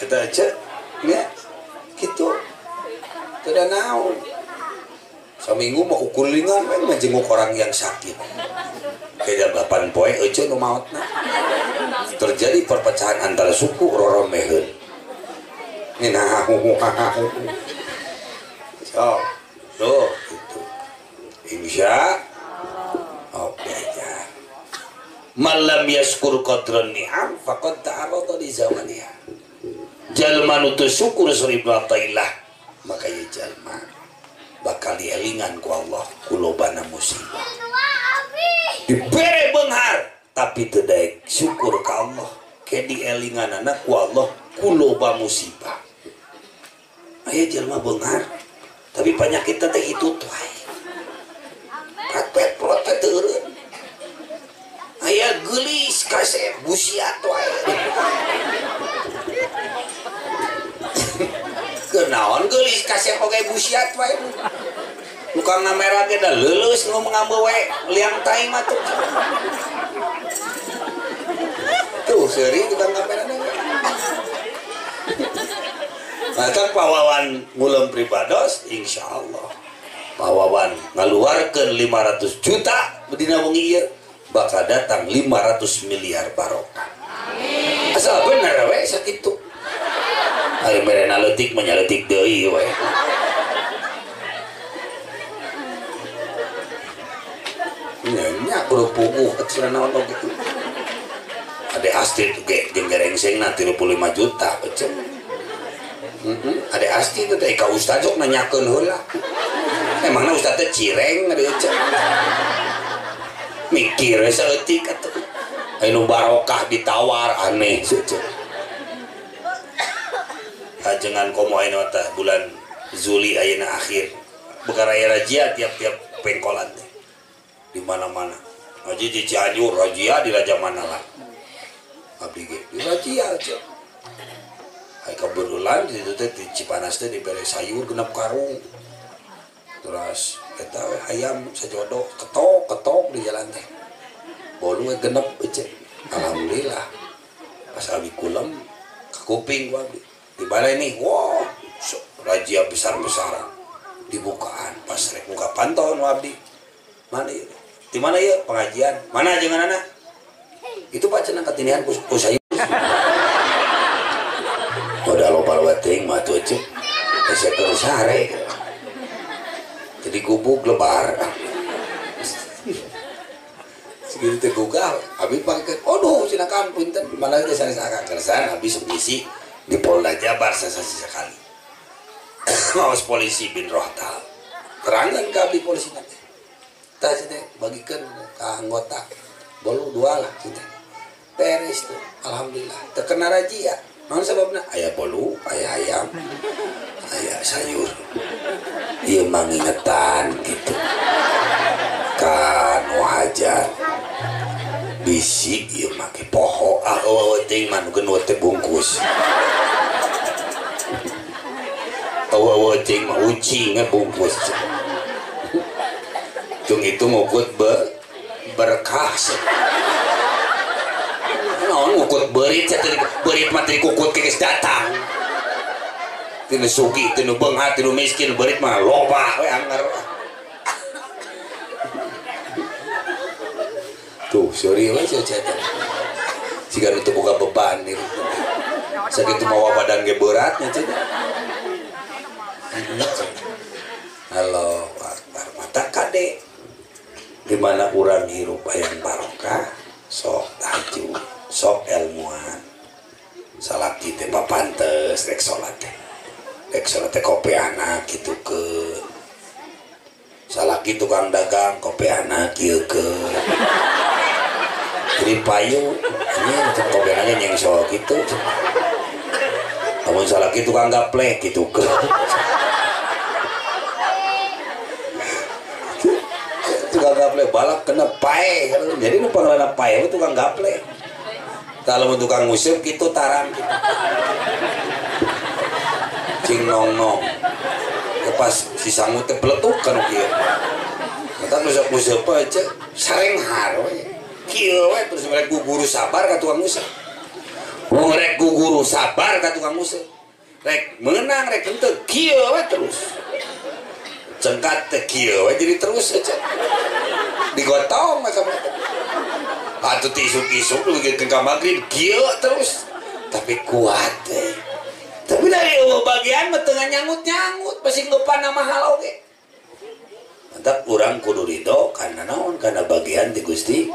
eta aja nya kitu teu da naon saminggu mah kukulingan we menjenguk orang yang sakit. Kayak 8 poe euceun nu maotna. Terjadi perpecahan antara suku roromeheun. Ngeunah. So, tuh gitu. Insya Allah aja. Malam yaskur qadran ni'am faqad ta'arrada li zawaliha. Jalma nu teu syukur seribu atailah, maka ieu jalma bakal dielingan ku Allah ku lobana musibah. Dibere beunghar tapi teu daek syukur ka Allah, ke dielinganana ku Allah ku loba musibah. Aya jelema beunghar tapi panyakitna teh hitut wae. Patpet protet teu eureun. Aya geulis kasep busiat wae. Kenaon geulis kasep oge busiat wae. Tukang ngamera ge da leuleus nu ngambe we liang tai mah tuh. Tuh seuri tukang ngamera na. Maka pawawan ngulem pribados insyaallah. Pawawan ngaluarkeun 500 juta dina wengi ieu bakal datang 500 miliar barokah. Amin. Asal bener we sakitu. Ari merena leutik mah nya leutik deui we. Nya kudu puguh cenah naon oge kitu. Ade Asti ge jeung gerengsengna 35 juta eceu. Ade Asti teh ka ustaz sok nanyakeun heula. Emangna ustaz teh cireng ade eceu. Mikir we saeutik atuh. Anu barokah ditawar aneh eceu. Ajengan komo ayeuna teh bulan Zuli ayeuna akhir. Bukan raya razia tiap-tiap pengkolan teh. Di mana-mana. Haji di Cianjur razia di Raja Manala. Abdi ge di razia eceu. Ai kaberulan di ditu teh di Cipanas teh dibere sayur genep karung. Terus eta we hayam sajodoh ketok-ketok di jalan teh. Bolu we genep eceu. Alhamdulillah. Pas abdi kulem ka kuping ku abdi. Di mana ini? Wow, razia besar-besaran. Dibukaan pas rek buka pantauan abdi. Mana ieu? Di mana ieu pengajian? Mana ajenganana? Itu Pak cenah katinihan ku sayur. Udah loba loba teuing mah atuh eceu. Hese keur sare. Jadi gubuk lebar. Segitu teh gugal, abi pangkeun. Aduh, cenah kan punten. Mana teh sanes akang kersan abi sepisi di Polda Jabar sesasi sekali. Mawas polisi bin Rohtal. Terangan ke abdi polisi nanti. Tah teh bagikeun ka anggota. Bolu dua lah kita. Beres tuh, alhamdulillah. Terkena razia. Naon sababna? Aya bolu, aya ayam, aya sayur. Ieu mangingetan gitu. Ka nu hajat. Bisi ieu make poho ah eueuh teuing mah nu geuneuh teh bungkus. Eueuh teuing mah ucing bungkus. Tung itu ngukut berkah. Naon ngukut beurit beurit mah teu dikukut geus datang. Tinu sugih, tinu beunghar, tinu miskin, beurit mah loba we anggar. Tuh, sorry we sia sia. Siga nu teu boga beban ieu. Sakitu mawa badan ge berat nya cenah. Halo, akbar mata kade. 5 Di mana urang hirup hayang barokah sok tahajud, sok ilmuan. Salaki teh papantes rek salat teh. Rek salat teh kopeana kitu ke. Salaki tukang dagang kopeana kieu ke. Jadi payu ini macam kopeana nyengsol kitu. Lamun salaki tukang gaplek kitu ke. Tukang gaplek balap kena pae. Jadi nu pangaranna pae tukang gaplek. Kalau tukang nguseup kitu tarang kitu. Cing nong-nong. Pas si sangu teh beletuk kan kieu. Mata nguseup-nguseup aja sarenghar we. Kieu we terus rek ku guru sabar ka tukang nguseup. Wong rek ku guru sabar ka tukang nguseup. Rek meunang rek henteu kieu we terus. Cengkat teh kieu we jadi terus aja. Digotong maka atuh isuk-isuk lu ke maghrib kieu terus. Tapi kuat teh. Tapi dari bagian mah teu nyangut-nyangut pasti ngeupan mahal oge. Mantap urang kudu ridho kana naon kana bagian ti Gusti.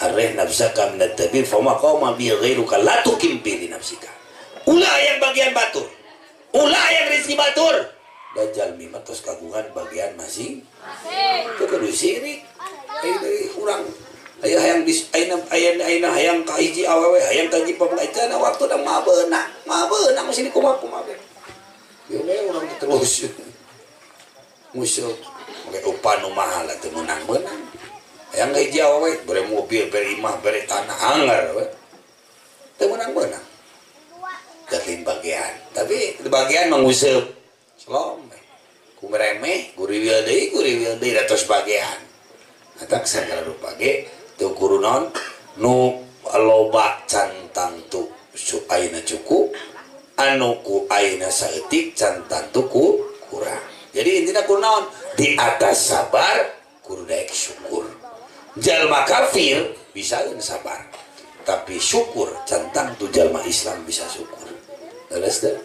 Areh nafsaka minat tabir fama qama bi ghairuka la tukim bi nafsika. Ulah yang bagian batur. Ulah yang rezeki batur. Dajjal mi mah tos kagungan bagian masing. Masing. Teu kudu sirik. Aya deui urang aya hayang ayeuna hayang ka hiji awewe hayang ka hiji pamengkah eta waktuna mah beunang mesti dikumaha-kumaha ge. Ieu we urang terus. Musuh oge upan nu mahal teu meunang-meunang. Hayang ka hiji awewe bere mobil, bere imah, bere tanah anggar we. Teu meunang-meunang. Lain bagian, tapi bagian manguseup. Selom. Ku meremeh, guriwil deui ratus bagian. Atak sagala rupa ge teu kudu naon nu loba can tangtu ayeuna cukup anu ku ayeuna saeutik can tangtu ku kurang. Jadi intina kudu naon di atas sabar kudu daek syukur. Jalma kafir bisaeun sabar tapi syukur can tangtu jalma Islam bisa syukur. Leres teu?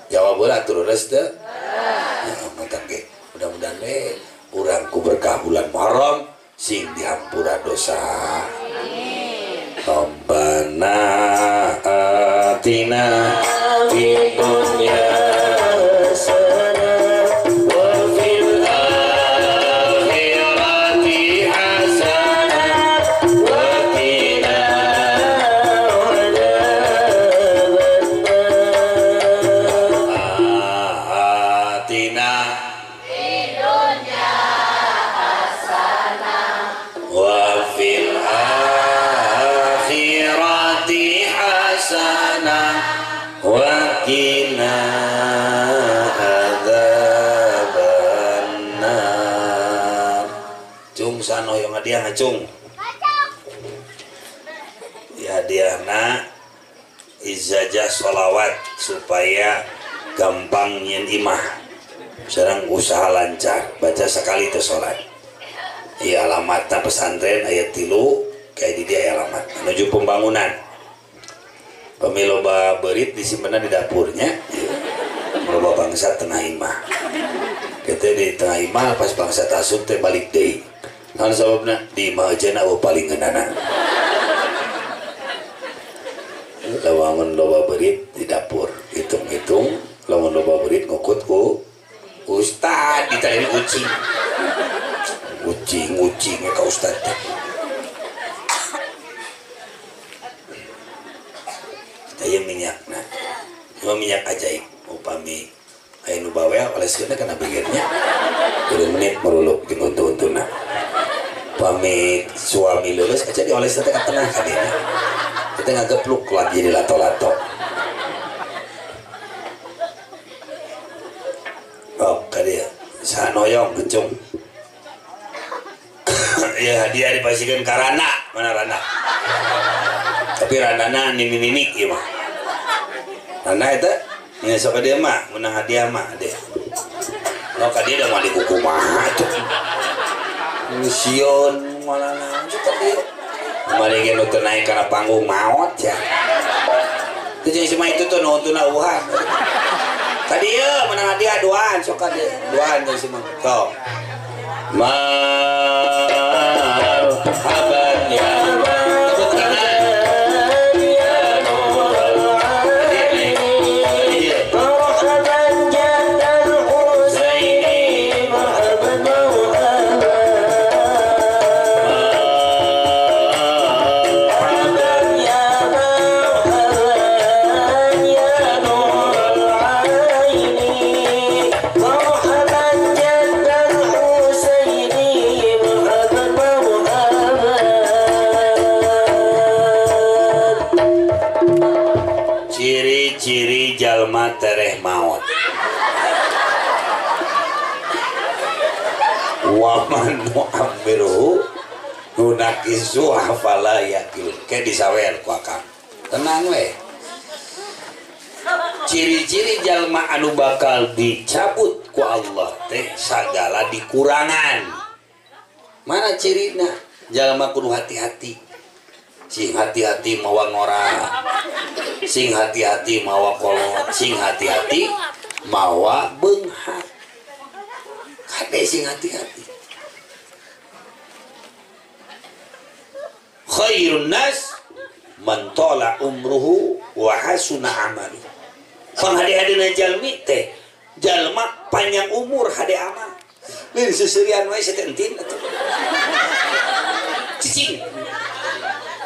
Jawab heula atuh leres teu? Ya mantap ge. Mudah-mudahan we urang ku berkah bulan Muharram sing dihampura dosa. Rabbana atina fid dunya hasanah wa fil akhirati hasanah wa qina adzabannar. Atina fid dunya wa fil akhirati hasanah wa qina adzabannar. Cung sanoh yang hadiah ngacung. Ya hadiahna ijazah sholawat supaya gampang nyin imah. Sareng usaha lancar, baca sekali teh sholat. Iya alamatna pesantren ayat 3 kayak di dia alamat menuju pembangunan. Pemiloba berit disimpenan di dapurnya. Loba bangsa tengah imah. Kita di tengah imah pas bangsa asup teh balik deui. Naon sababna? Di imah aja na paling ngeunana. Lamun loba berit di dapur, hitung-hitung lamun loba berit ngukut ku ustad ditanya ucing. Ucing ka ustad teh. Aya minyakna. Cuma minyak ajaib upami aya nu bawel oleskeun kana bigirnya. 3 menit meruluk jeung untu-untuna. Pami suami lulus aja dioles teh ka tengah kadenya. Kita ngagepluk lagi jadi lato-lato. Oh, kadieu sanoyong kencung. Ya hadiah dipastikan ka Rana, mana Rana? Tapi Ranana nini-nini ieu mah. Rana eta nya sok ka dieu mah menang hadiah mah dia. Lo ka dieu da moal dikukumaha tuh. Sieun malana sok ka dieu. Mari ge nu teu naik kana panggung maot ya. Teu jeung si mah itu tuh nu untuna eueuhan. Ka dieu menang hadiah duaan sok ka dieu. Duaan jeung si mah. Sok. Ma tereh maot. Wa man nu'ammiruhu nunakisu afala yaqil. Ke disawer ku akang. Tenang we. Ciri-ciri jalma anu bakal dicabut ku Allah teh sagala dikurangan. Mana cirina? Jalma kudu hati-hati. Sing hati-hati mawa ngora, sing hati-hati mawa kolot, sing hati-hati mawa beunghar. Kade sing hati-hati. Khairun nas man tala umruhu wa hasuna amaluhu. Panghade-hadena jalmi teh jalma panjang umur hade amal. Lain seuseurian wae teh entin atuh. Cicing.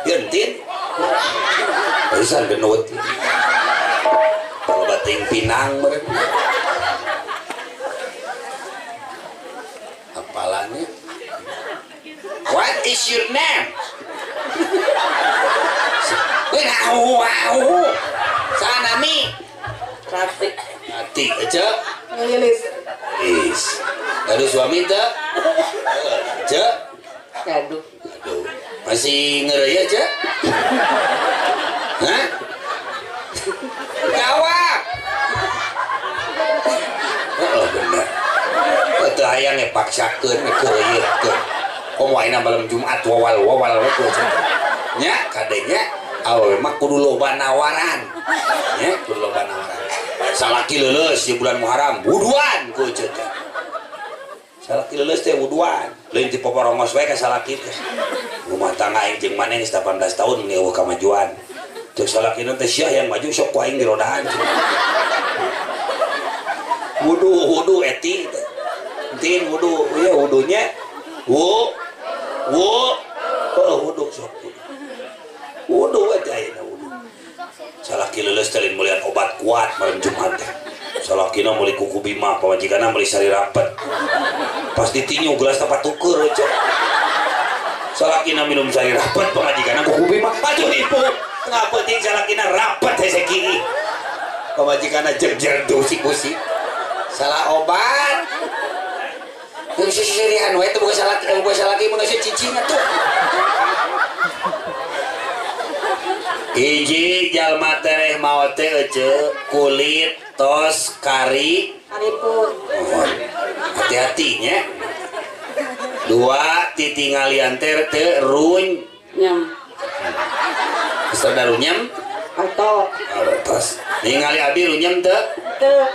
Gentin barisan genut kalau bating pinang meren apalannya. What is your name? Sanami Ratik. Ratik aja Lilis. Lilis. Aduh suami teh aja. Aduh. Aduh. Masih ngeraya aja? Hah? Jawab. Oh bener. Teu hayang ge paksakeun keureuyeutkeun. Komo ayeuna malam Jumat wawal-wawal we ku nya kadenya awewe mah kudu loba nawaran. Nya kudu loba nawaran. Salaki leuleus di bulan Muharram wuduan ku teh. Salaki leuleus teh wuduan. Lain ti poporongos wae ka salaki teh. Rumah tangga aing jeung maneh geus 18 tahun eueuh kamajuan. Ceuk salakina teh sia yang maju sok ku aing dirodaan. Wudu wudu eti teh. Entin wudu, ieu wudunya wu wu heuh wudu sok wudu. Wudu we teh ayeuna wudu. Salaki leuleus teh lain meulian obat kuat malam Jumat teh. Salakina meuli kuku bima, pamajikanna meuli sari rapet. Pas ditinju gelas tempat tuker cek. Salakina minum sari rapet, pamajikanna kuku bima. Aduh ibu, tengah penting salakina rapet hese kieu. Pamajikanna jegjer dusi-kusi. Salah obat. Geus sisirian we teh boga salaki, boga salaki mun geus cicing atuh. Hiji jalma tereh maot teh ece kulit tos kari karipun. Hati-hatinya. Dua titingalian teh teu runyem. Geus da runyem? Atau tos. Ningali abi runyem teu? Teu.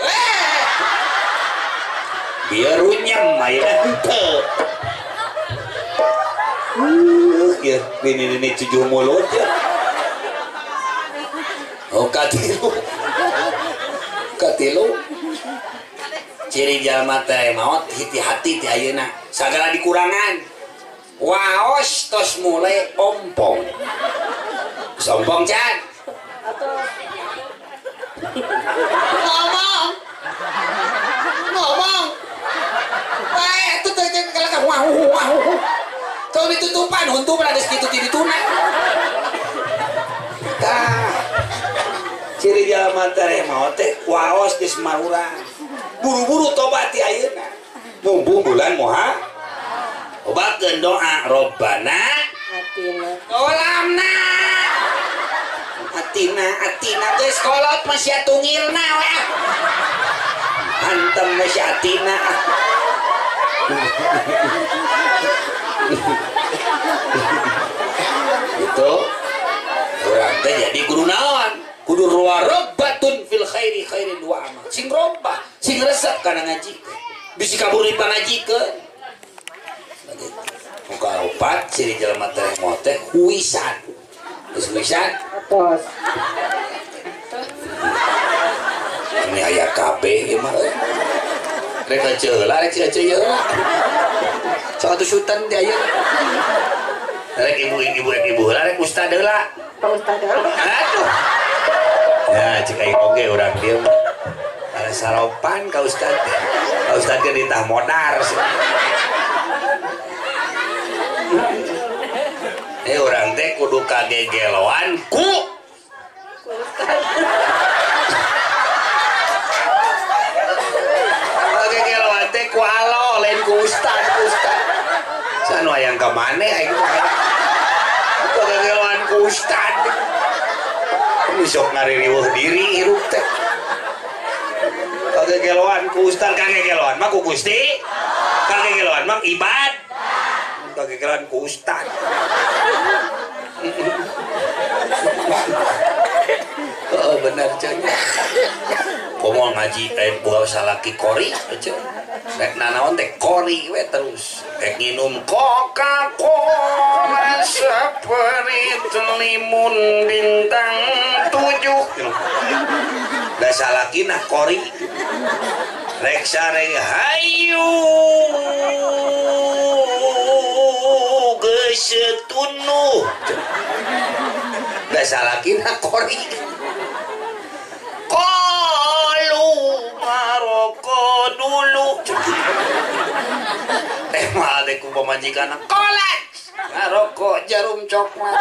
Biar runyem ayeuna henteu. Ieu nini-nini tujuh mulut ya. Oh katilu. Katilu. Ciri jalma teh maot hati-hati ti ayeuna. Sagala dikurangan. Waos tos mulai ompong. Sompong can. Ngomong. Ngomong. Wae atuh teh jeung kalakah wah wah. Tong ditutupan huntu mah geus kitu ti dituna. Tah. Ciri jalma teh maot teh waos geus marurang. Buru-buru tobat ti ayeuna. Mumpung bulan moha. Obatkeun doa Robbana atina. Kolamna. Atina atina geus kolot mah sia tungilna we. Hantem we sia atina. Itu urang teh jadi kudu naon? Kudu ruwarabbatun fil khairi khairin wa amal. Sing robah, sing resep kana ngaji. Bisi kabur di pangajikeun. Muka opat ciri jelema teh maot teh huisan. Geus huisan? Atos. Ini aya kabeh ieu mah euy. Rek eceu heula, rek si eceu ieu heula. Sok atuh sutan di ayeuna. Rek ibu-ibu rek ibu heula, rek ustad heula. Pak ustad heula. Aduh. Ya, cek aing oge urang dieu mah. Ada saropan ka ustad teh. Ka ustad ge ditah modar. Urang teh kudu kagegeloan ku ku ustad ustad. Sanu hayang ka maneh aing teh. Kagegeloan ku ustad. Nu sok ngaririweuh diri hirup teh. Kagegeloan ku ustad, kagegeloan mah ku Gusti. Kagegeloan mah ibad. Kagegeloan ku ustad. Oh bener cenah. Komo ngaji buah salaki kori cenah. Rek nanaon teh kori we terus. Rek nginum Coca-Cola Sprite limun bintang 7. Da salakina kori. Rek sareng hayu geus tunuh. Da salakina kori. Kalu ngaroko dulu. Teh mah teh ku pamajikan kolek ngaroko jarum coklat.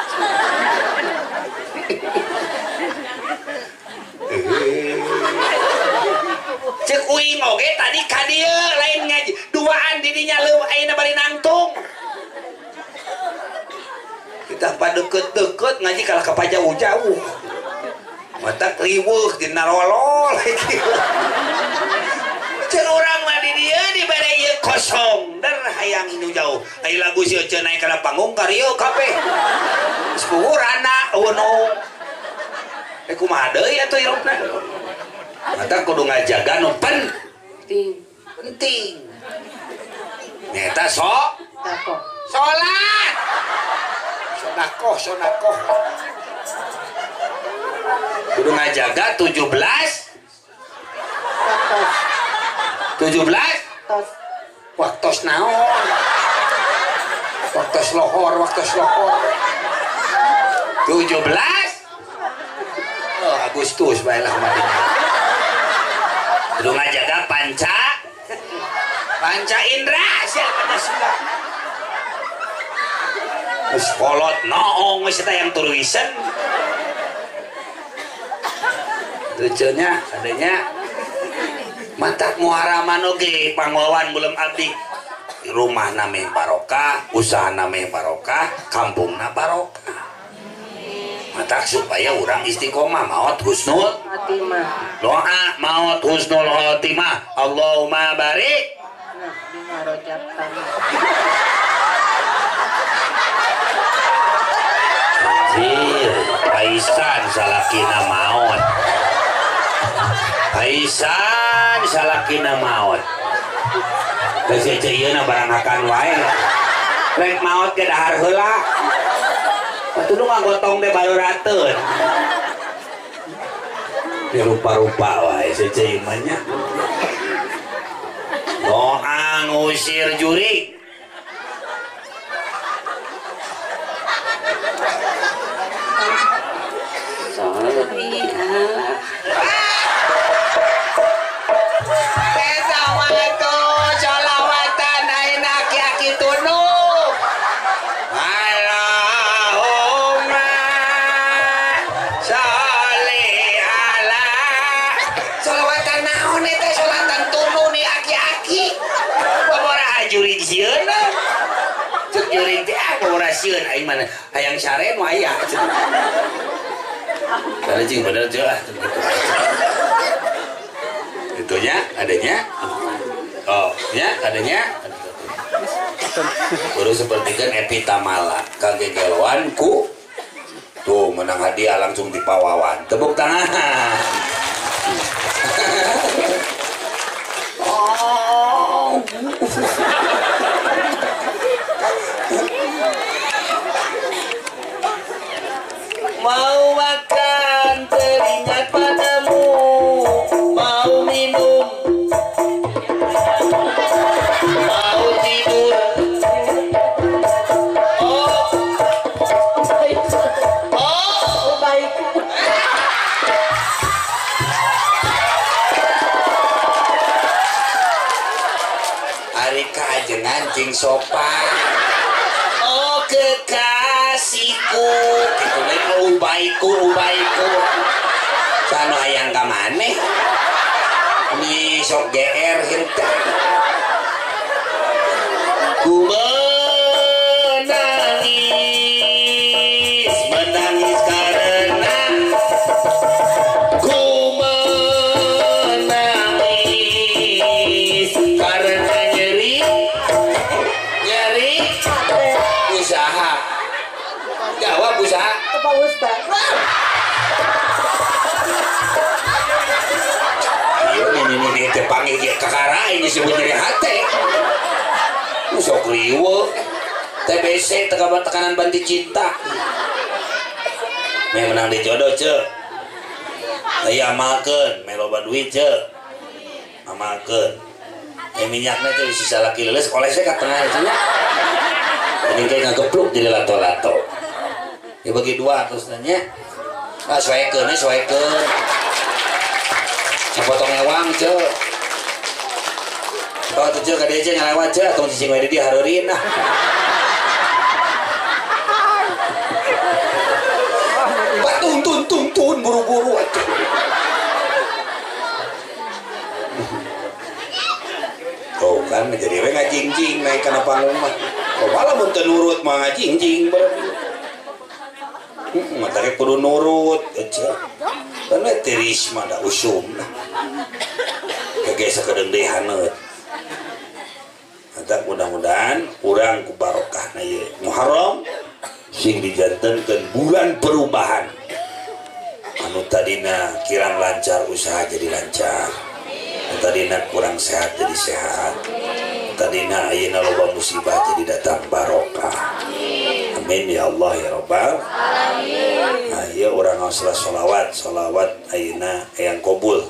Cek uing oge tadi ka dieu lain ngaji duaan didinya leuwih ayeuna bari nangtung. Kita padeukeut-deukeut ngaji kalah ka pajauh-jauh. Mata riweuh dina rolol kieu. Ceuk urang mah di dieu dibere ieu kosong der hayang nu jauh. Ai lagu si Ece naik kana panggung karieu kabeh. Geus puhurana eueuh. Eh kumaha deui atuh hirupna. Mata kudu ngajaga nu penting. Penting. Nyata sok salat. Sodakoh, sodakoh. Kudu ngajaga 17 tos. Waktos naon? Waktos lohor, waktos lohor. 17 oh, Agustus baelah madinya. Kudu ngajaga panca panca indra siapa Pancasila. Geus kolot noong geus eta yang turuisen. Lucunya adanya mata muharaman oge pangwawan belum abdi rumah name barokah, usaha name barokah, kampungna barokah. Mata supaya orang istiqomah maot husnul khotimah. Doa maot husnul khotimah. Allahumma barik. Anjir, paisan salakina maot. Paisan salakina maot. Geus ece ieu na barang hakan wae. Rek maot ge dahar heula. Atuh nu ngagotong teh balurateun. Dirupa-rupa wae ece ieu mah nya. Doa ngusir jurik. Sieun aing mana hayang sare nu aya cenah. Tadi cing bener teu ah Itunya adanya. Oh, nya adanya. Baru seperti kan Epi Tamala kagegeloan ku tuh menang hadiah langsung dipawawan. Tepuk tangan. Oh. Mau makan teringat padamu, mau minum, mau tidur. Oh, oh, baik. Ari kajengan cing sopan. Oh kekasihku, gitu lain ubaiku, ubaiku. Sanu hayang ka maneh? Ini sok GR hirup teh. Ku menangis, menangis karena ku menangis karena nyeri, nyeri usaha. Jawab usaha. Pak Ustaz. Ini teh panggil kakara ini disebut nyeri hati. Sok riweuh. TBC tekanan banti cinta. Meh menang di jodoh ce. Aya amalkeun, meh loba duit ce. Amalkeun. Minyakna teh sisa laki leuleus olesnya ka tengah nya. Ini kayak ngagepluk jadi lato-lato. Dibagi dua terus nanya. Ah soekeun, soekeun. Sapotong ewang ce. Oh tuh ce ka dieu ce ngalewat ce atong cicing we di dieu hareureun ah. Patung tun tun tun buru-buru atuh. Oh kan jadi we ngajingjing naik kana panggung mah. Oh malah mun teu nurut mah ngajingjing berarti. Mah teh kudu nurut ece. Kan we tiris mah da usum. Kege sakedeung deui haneut. Mata mudah-mudahan urang ku barokahna ieu Muharram sing dijantenkeun bulan perubahan. Anu tadina kirang lancar usaha jadi lancar. Anu tadina kurang sehat jadi sehat. Anu tadina ayeuna loba musibah jadi datang barokah. Amin ya Allah ya Rabbal alamin. Nah, ieu urang ngaos sholawat, sholawat ayeuna hayang kabul.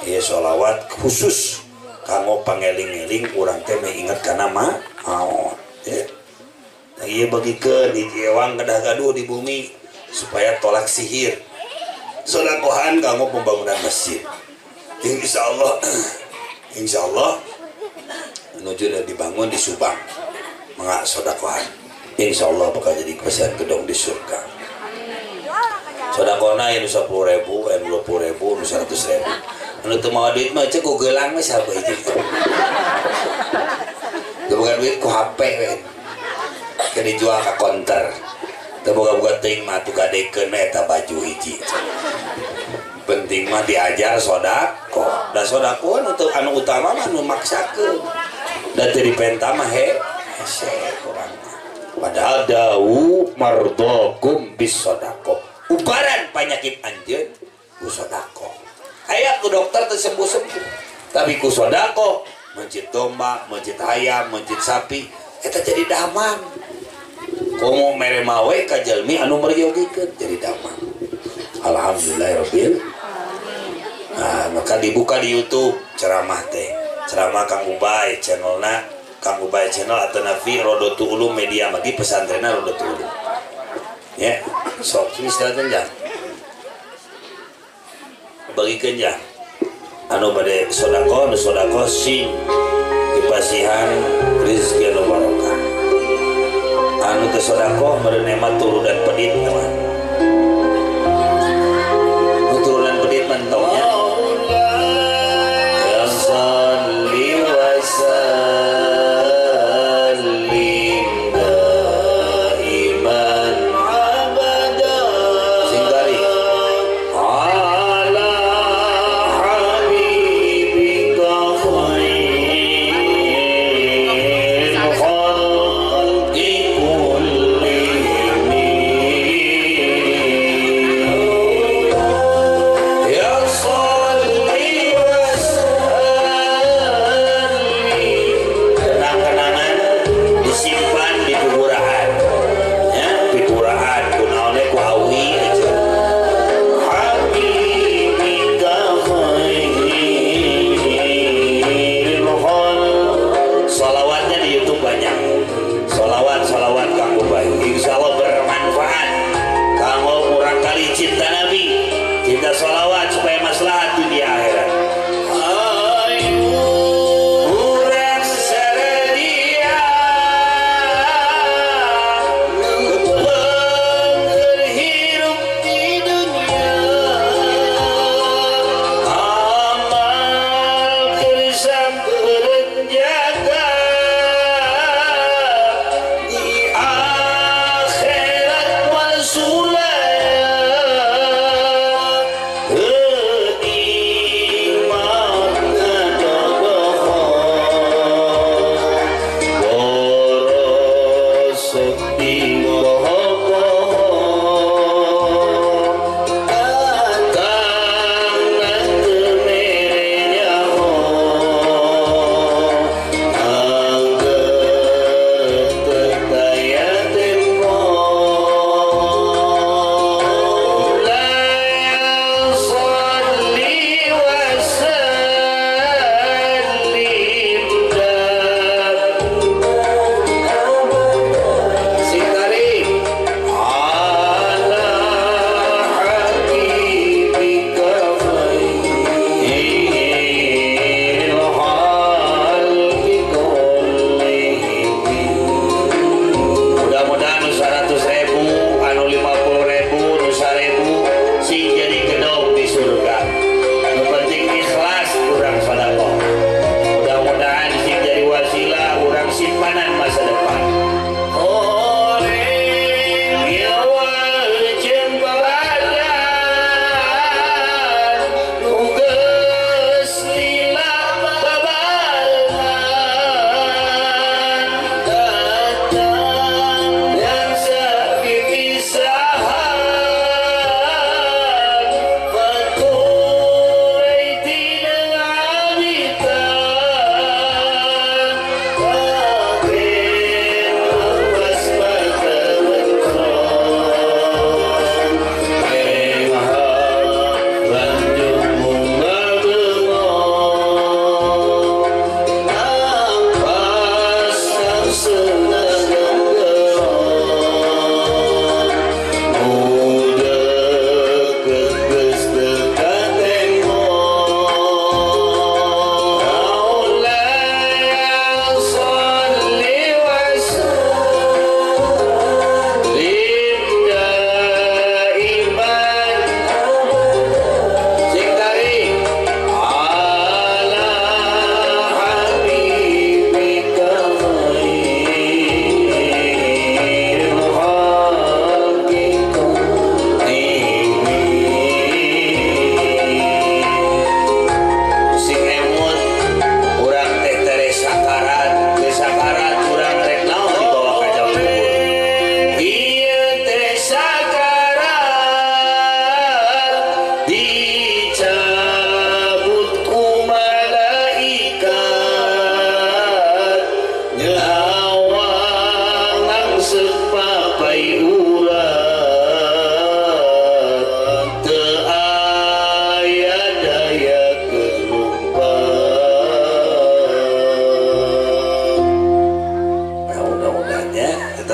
Ieu sholawat khusus kanggo pangeling-eling urang teh meh inget kana maot. Ya. Nah, ieu bagikeun hiji ewang kedah gaduh di bumi supaya tolak sihir. Sodakohan kanggo pembangunan masjid. Insyaallah insyaallah menuju dibangun di Subang. Mangga sodakohan. Insyaallah bakal jadi kebersihan gedung di surga. Sodakona anu 10.000, anu 20.000, anu 100.000. Anu teu mawa duit mah cek ku geulang we saha hiji. Teu boga duit ku HP we. Ke dijual ka konter. Teu boga-boga teuing mah atuh gadekeun we eta baju hiji. Penting mah diajar sodako. Da sodako anu utama mah anu maksakeun. Da teu dipenta mah hese urang. Padahal dau mardokum bisodako. Ubaran penyakit anjeun ku sodako. Aya ku dokter teu sembuh-sembuh. Tapi ku sodako mencit domba, mencit ayam, mencit sapi eta jadi damang. Komo mere mawe ka jalmi anu meryogikeun jadi damang. Alhamdulillahirabbil. Nah, maka dibuka di YouTube ceramah teh. Ceramah Kang Ubay channelna Kang Ubay channel atau Nafi Rodotu Ulum media magi pesantrenna Rodotu Ulum. Ya, sok silakan jang. Bagikeun jang. Anu bade sedekah, nu sedekah sing dipasihan rezeki anu barokah. Anu teu sedekah meureun hemat turunan pedit teman. Nu turunan pedit mentongnya. Ya sholli wa sallim daiman abada singkari ala habibika khairil khalqi kullihim.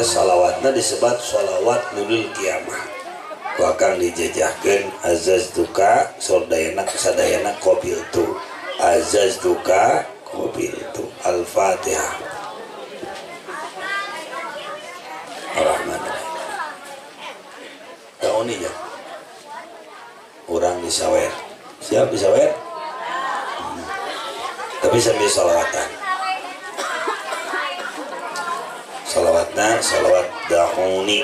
Eta sholawatna disebut sholawat nurul kiamah. Ku akang dijejahkeun azaz duka sordayana sadayana qabil tu. Azaz duka qabil tu. Al-Fatihah. Ar-Rahman. Tahun ini ya. Orang disawer. Siap disawer? Tapi sambil sholawatan. Sholawatna sholawat dahuni.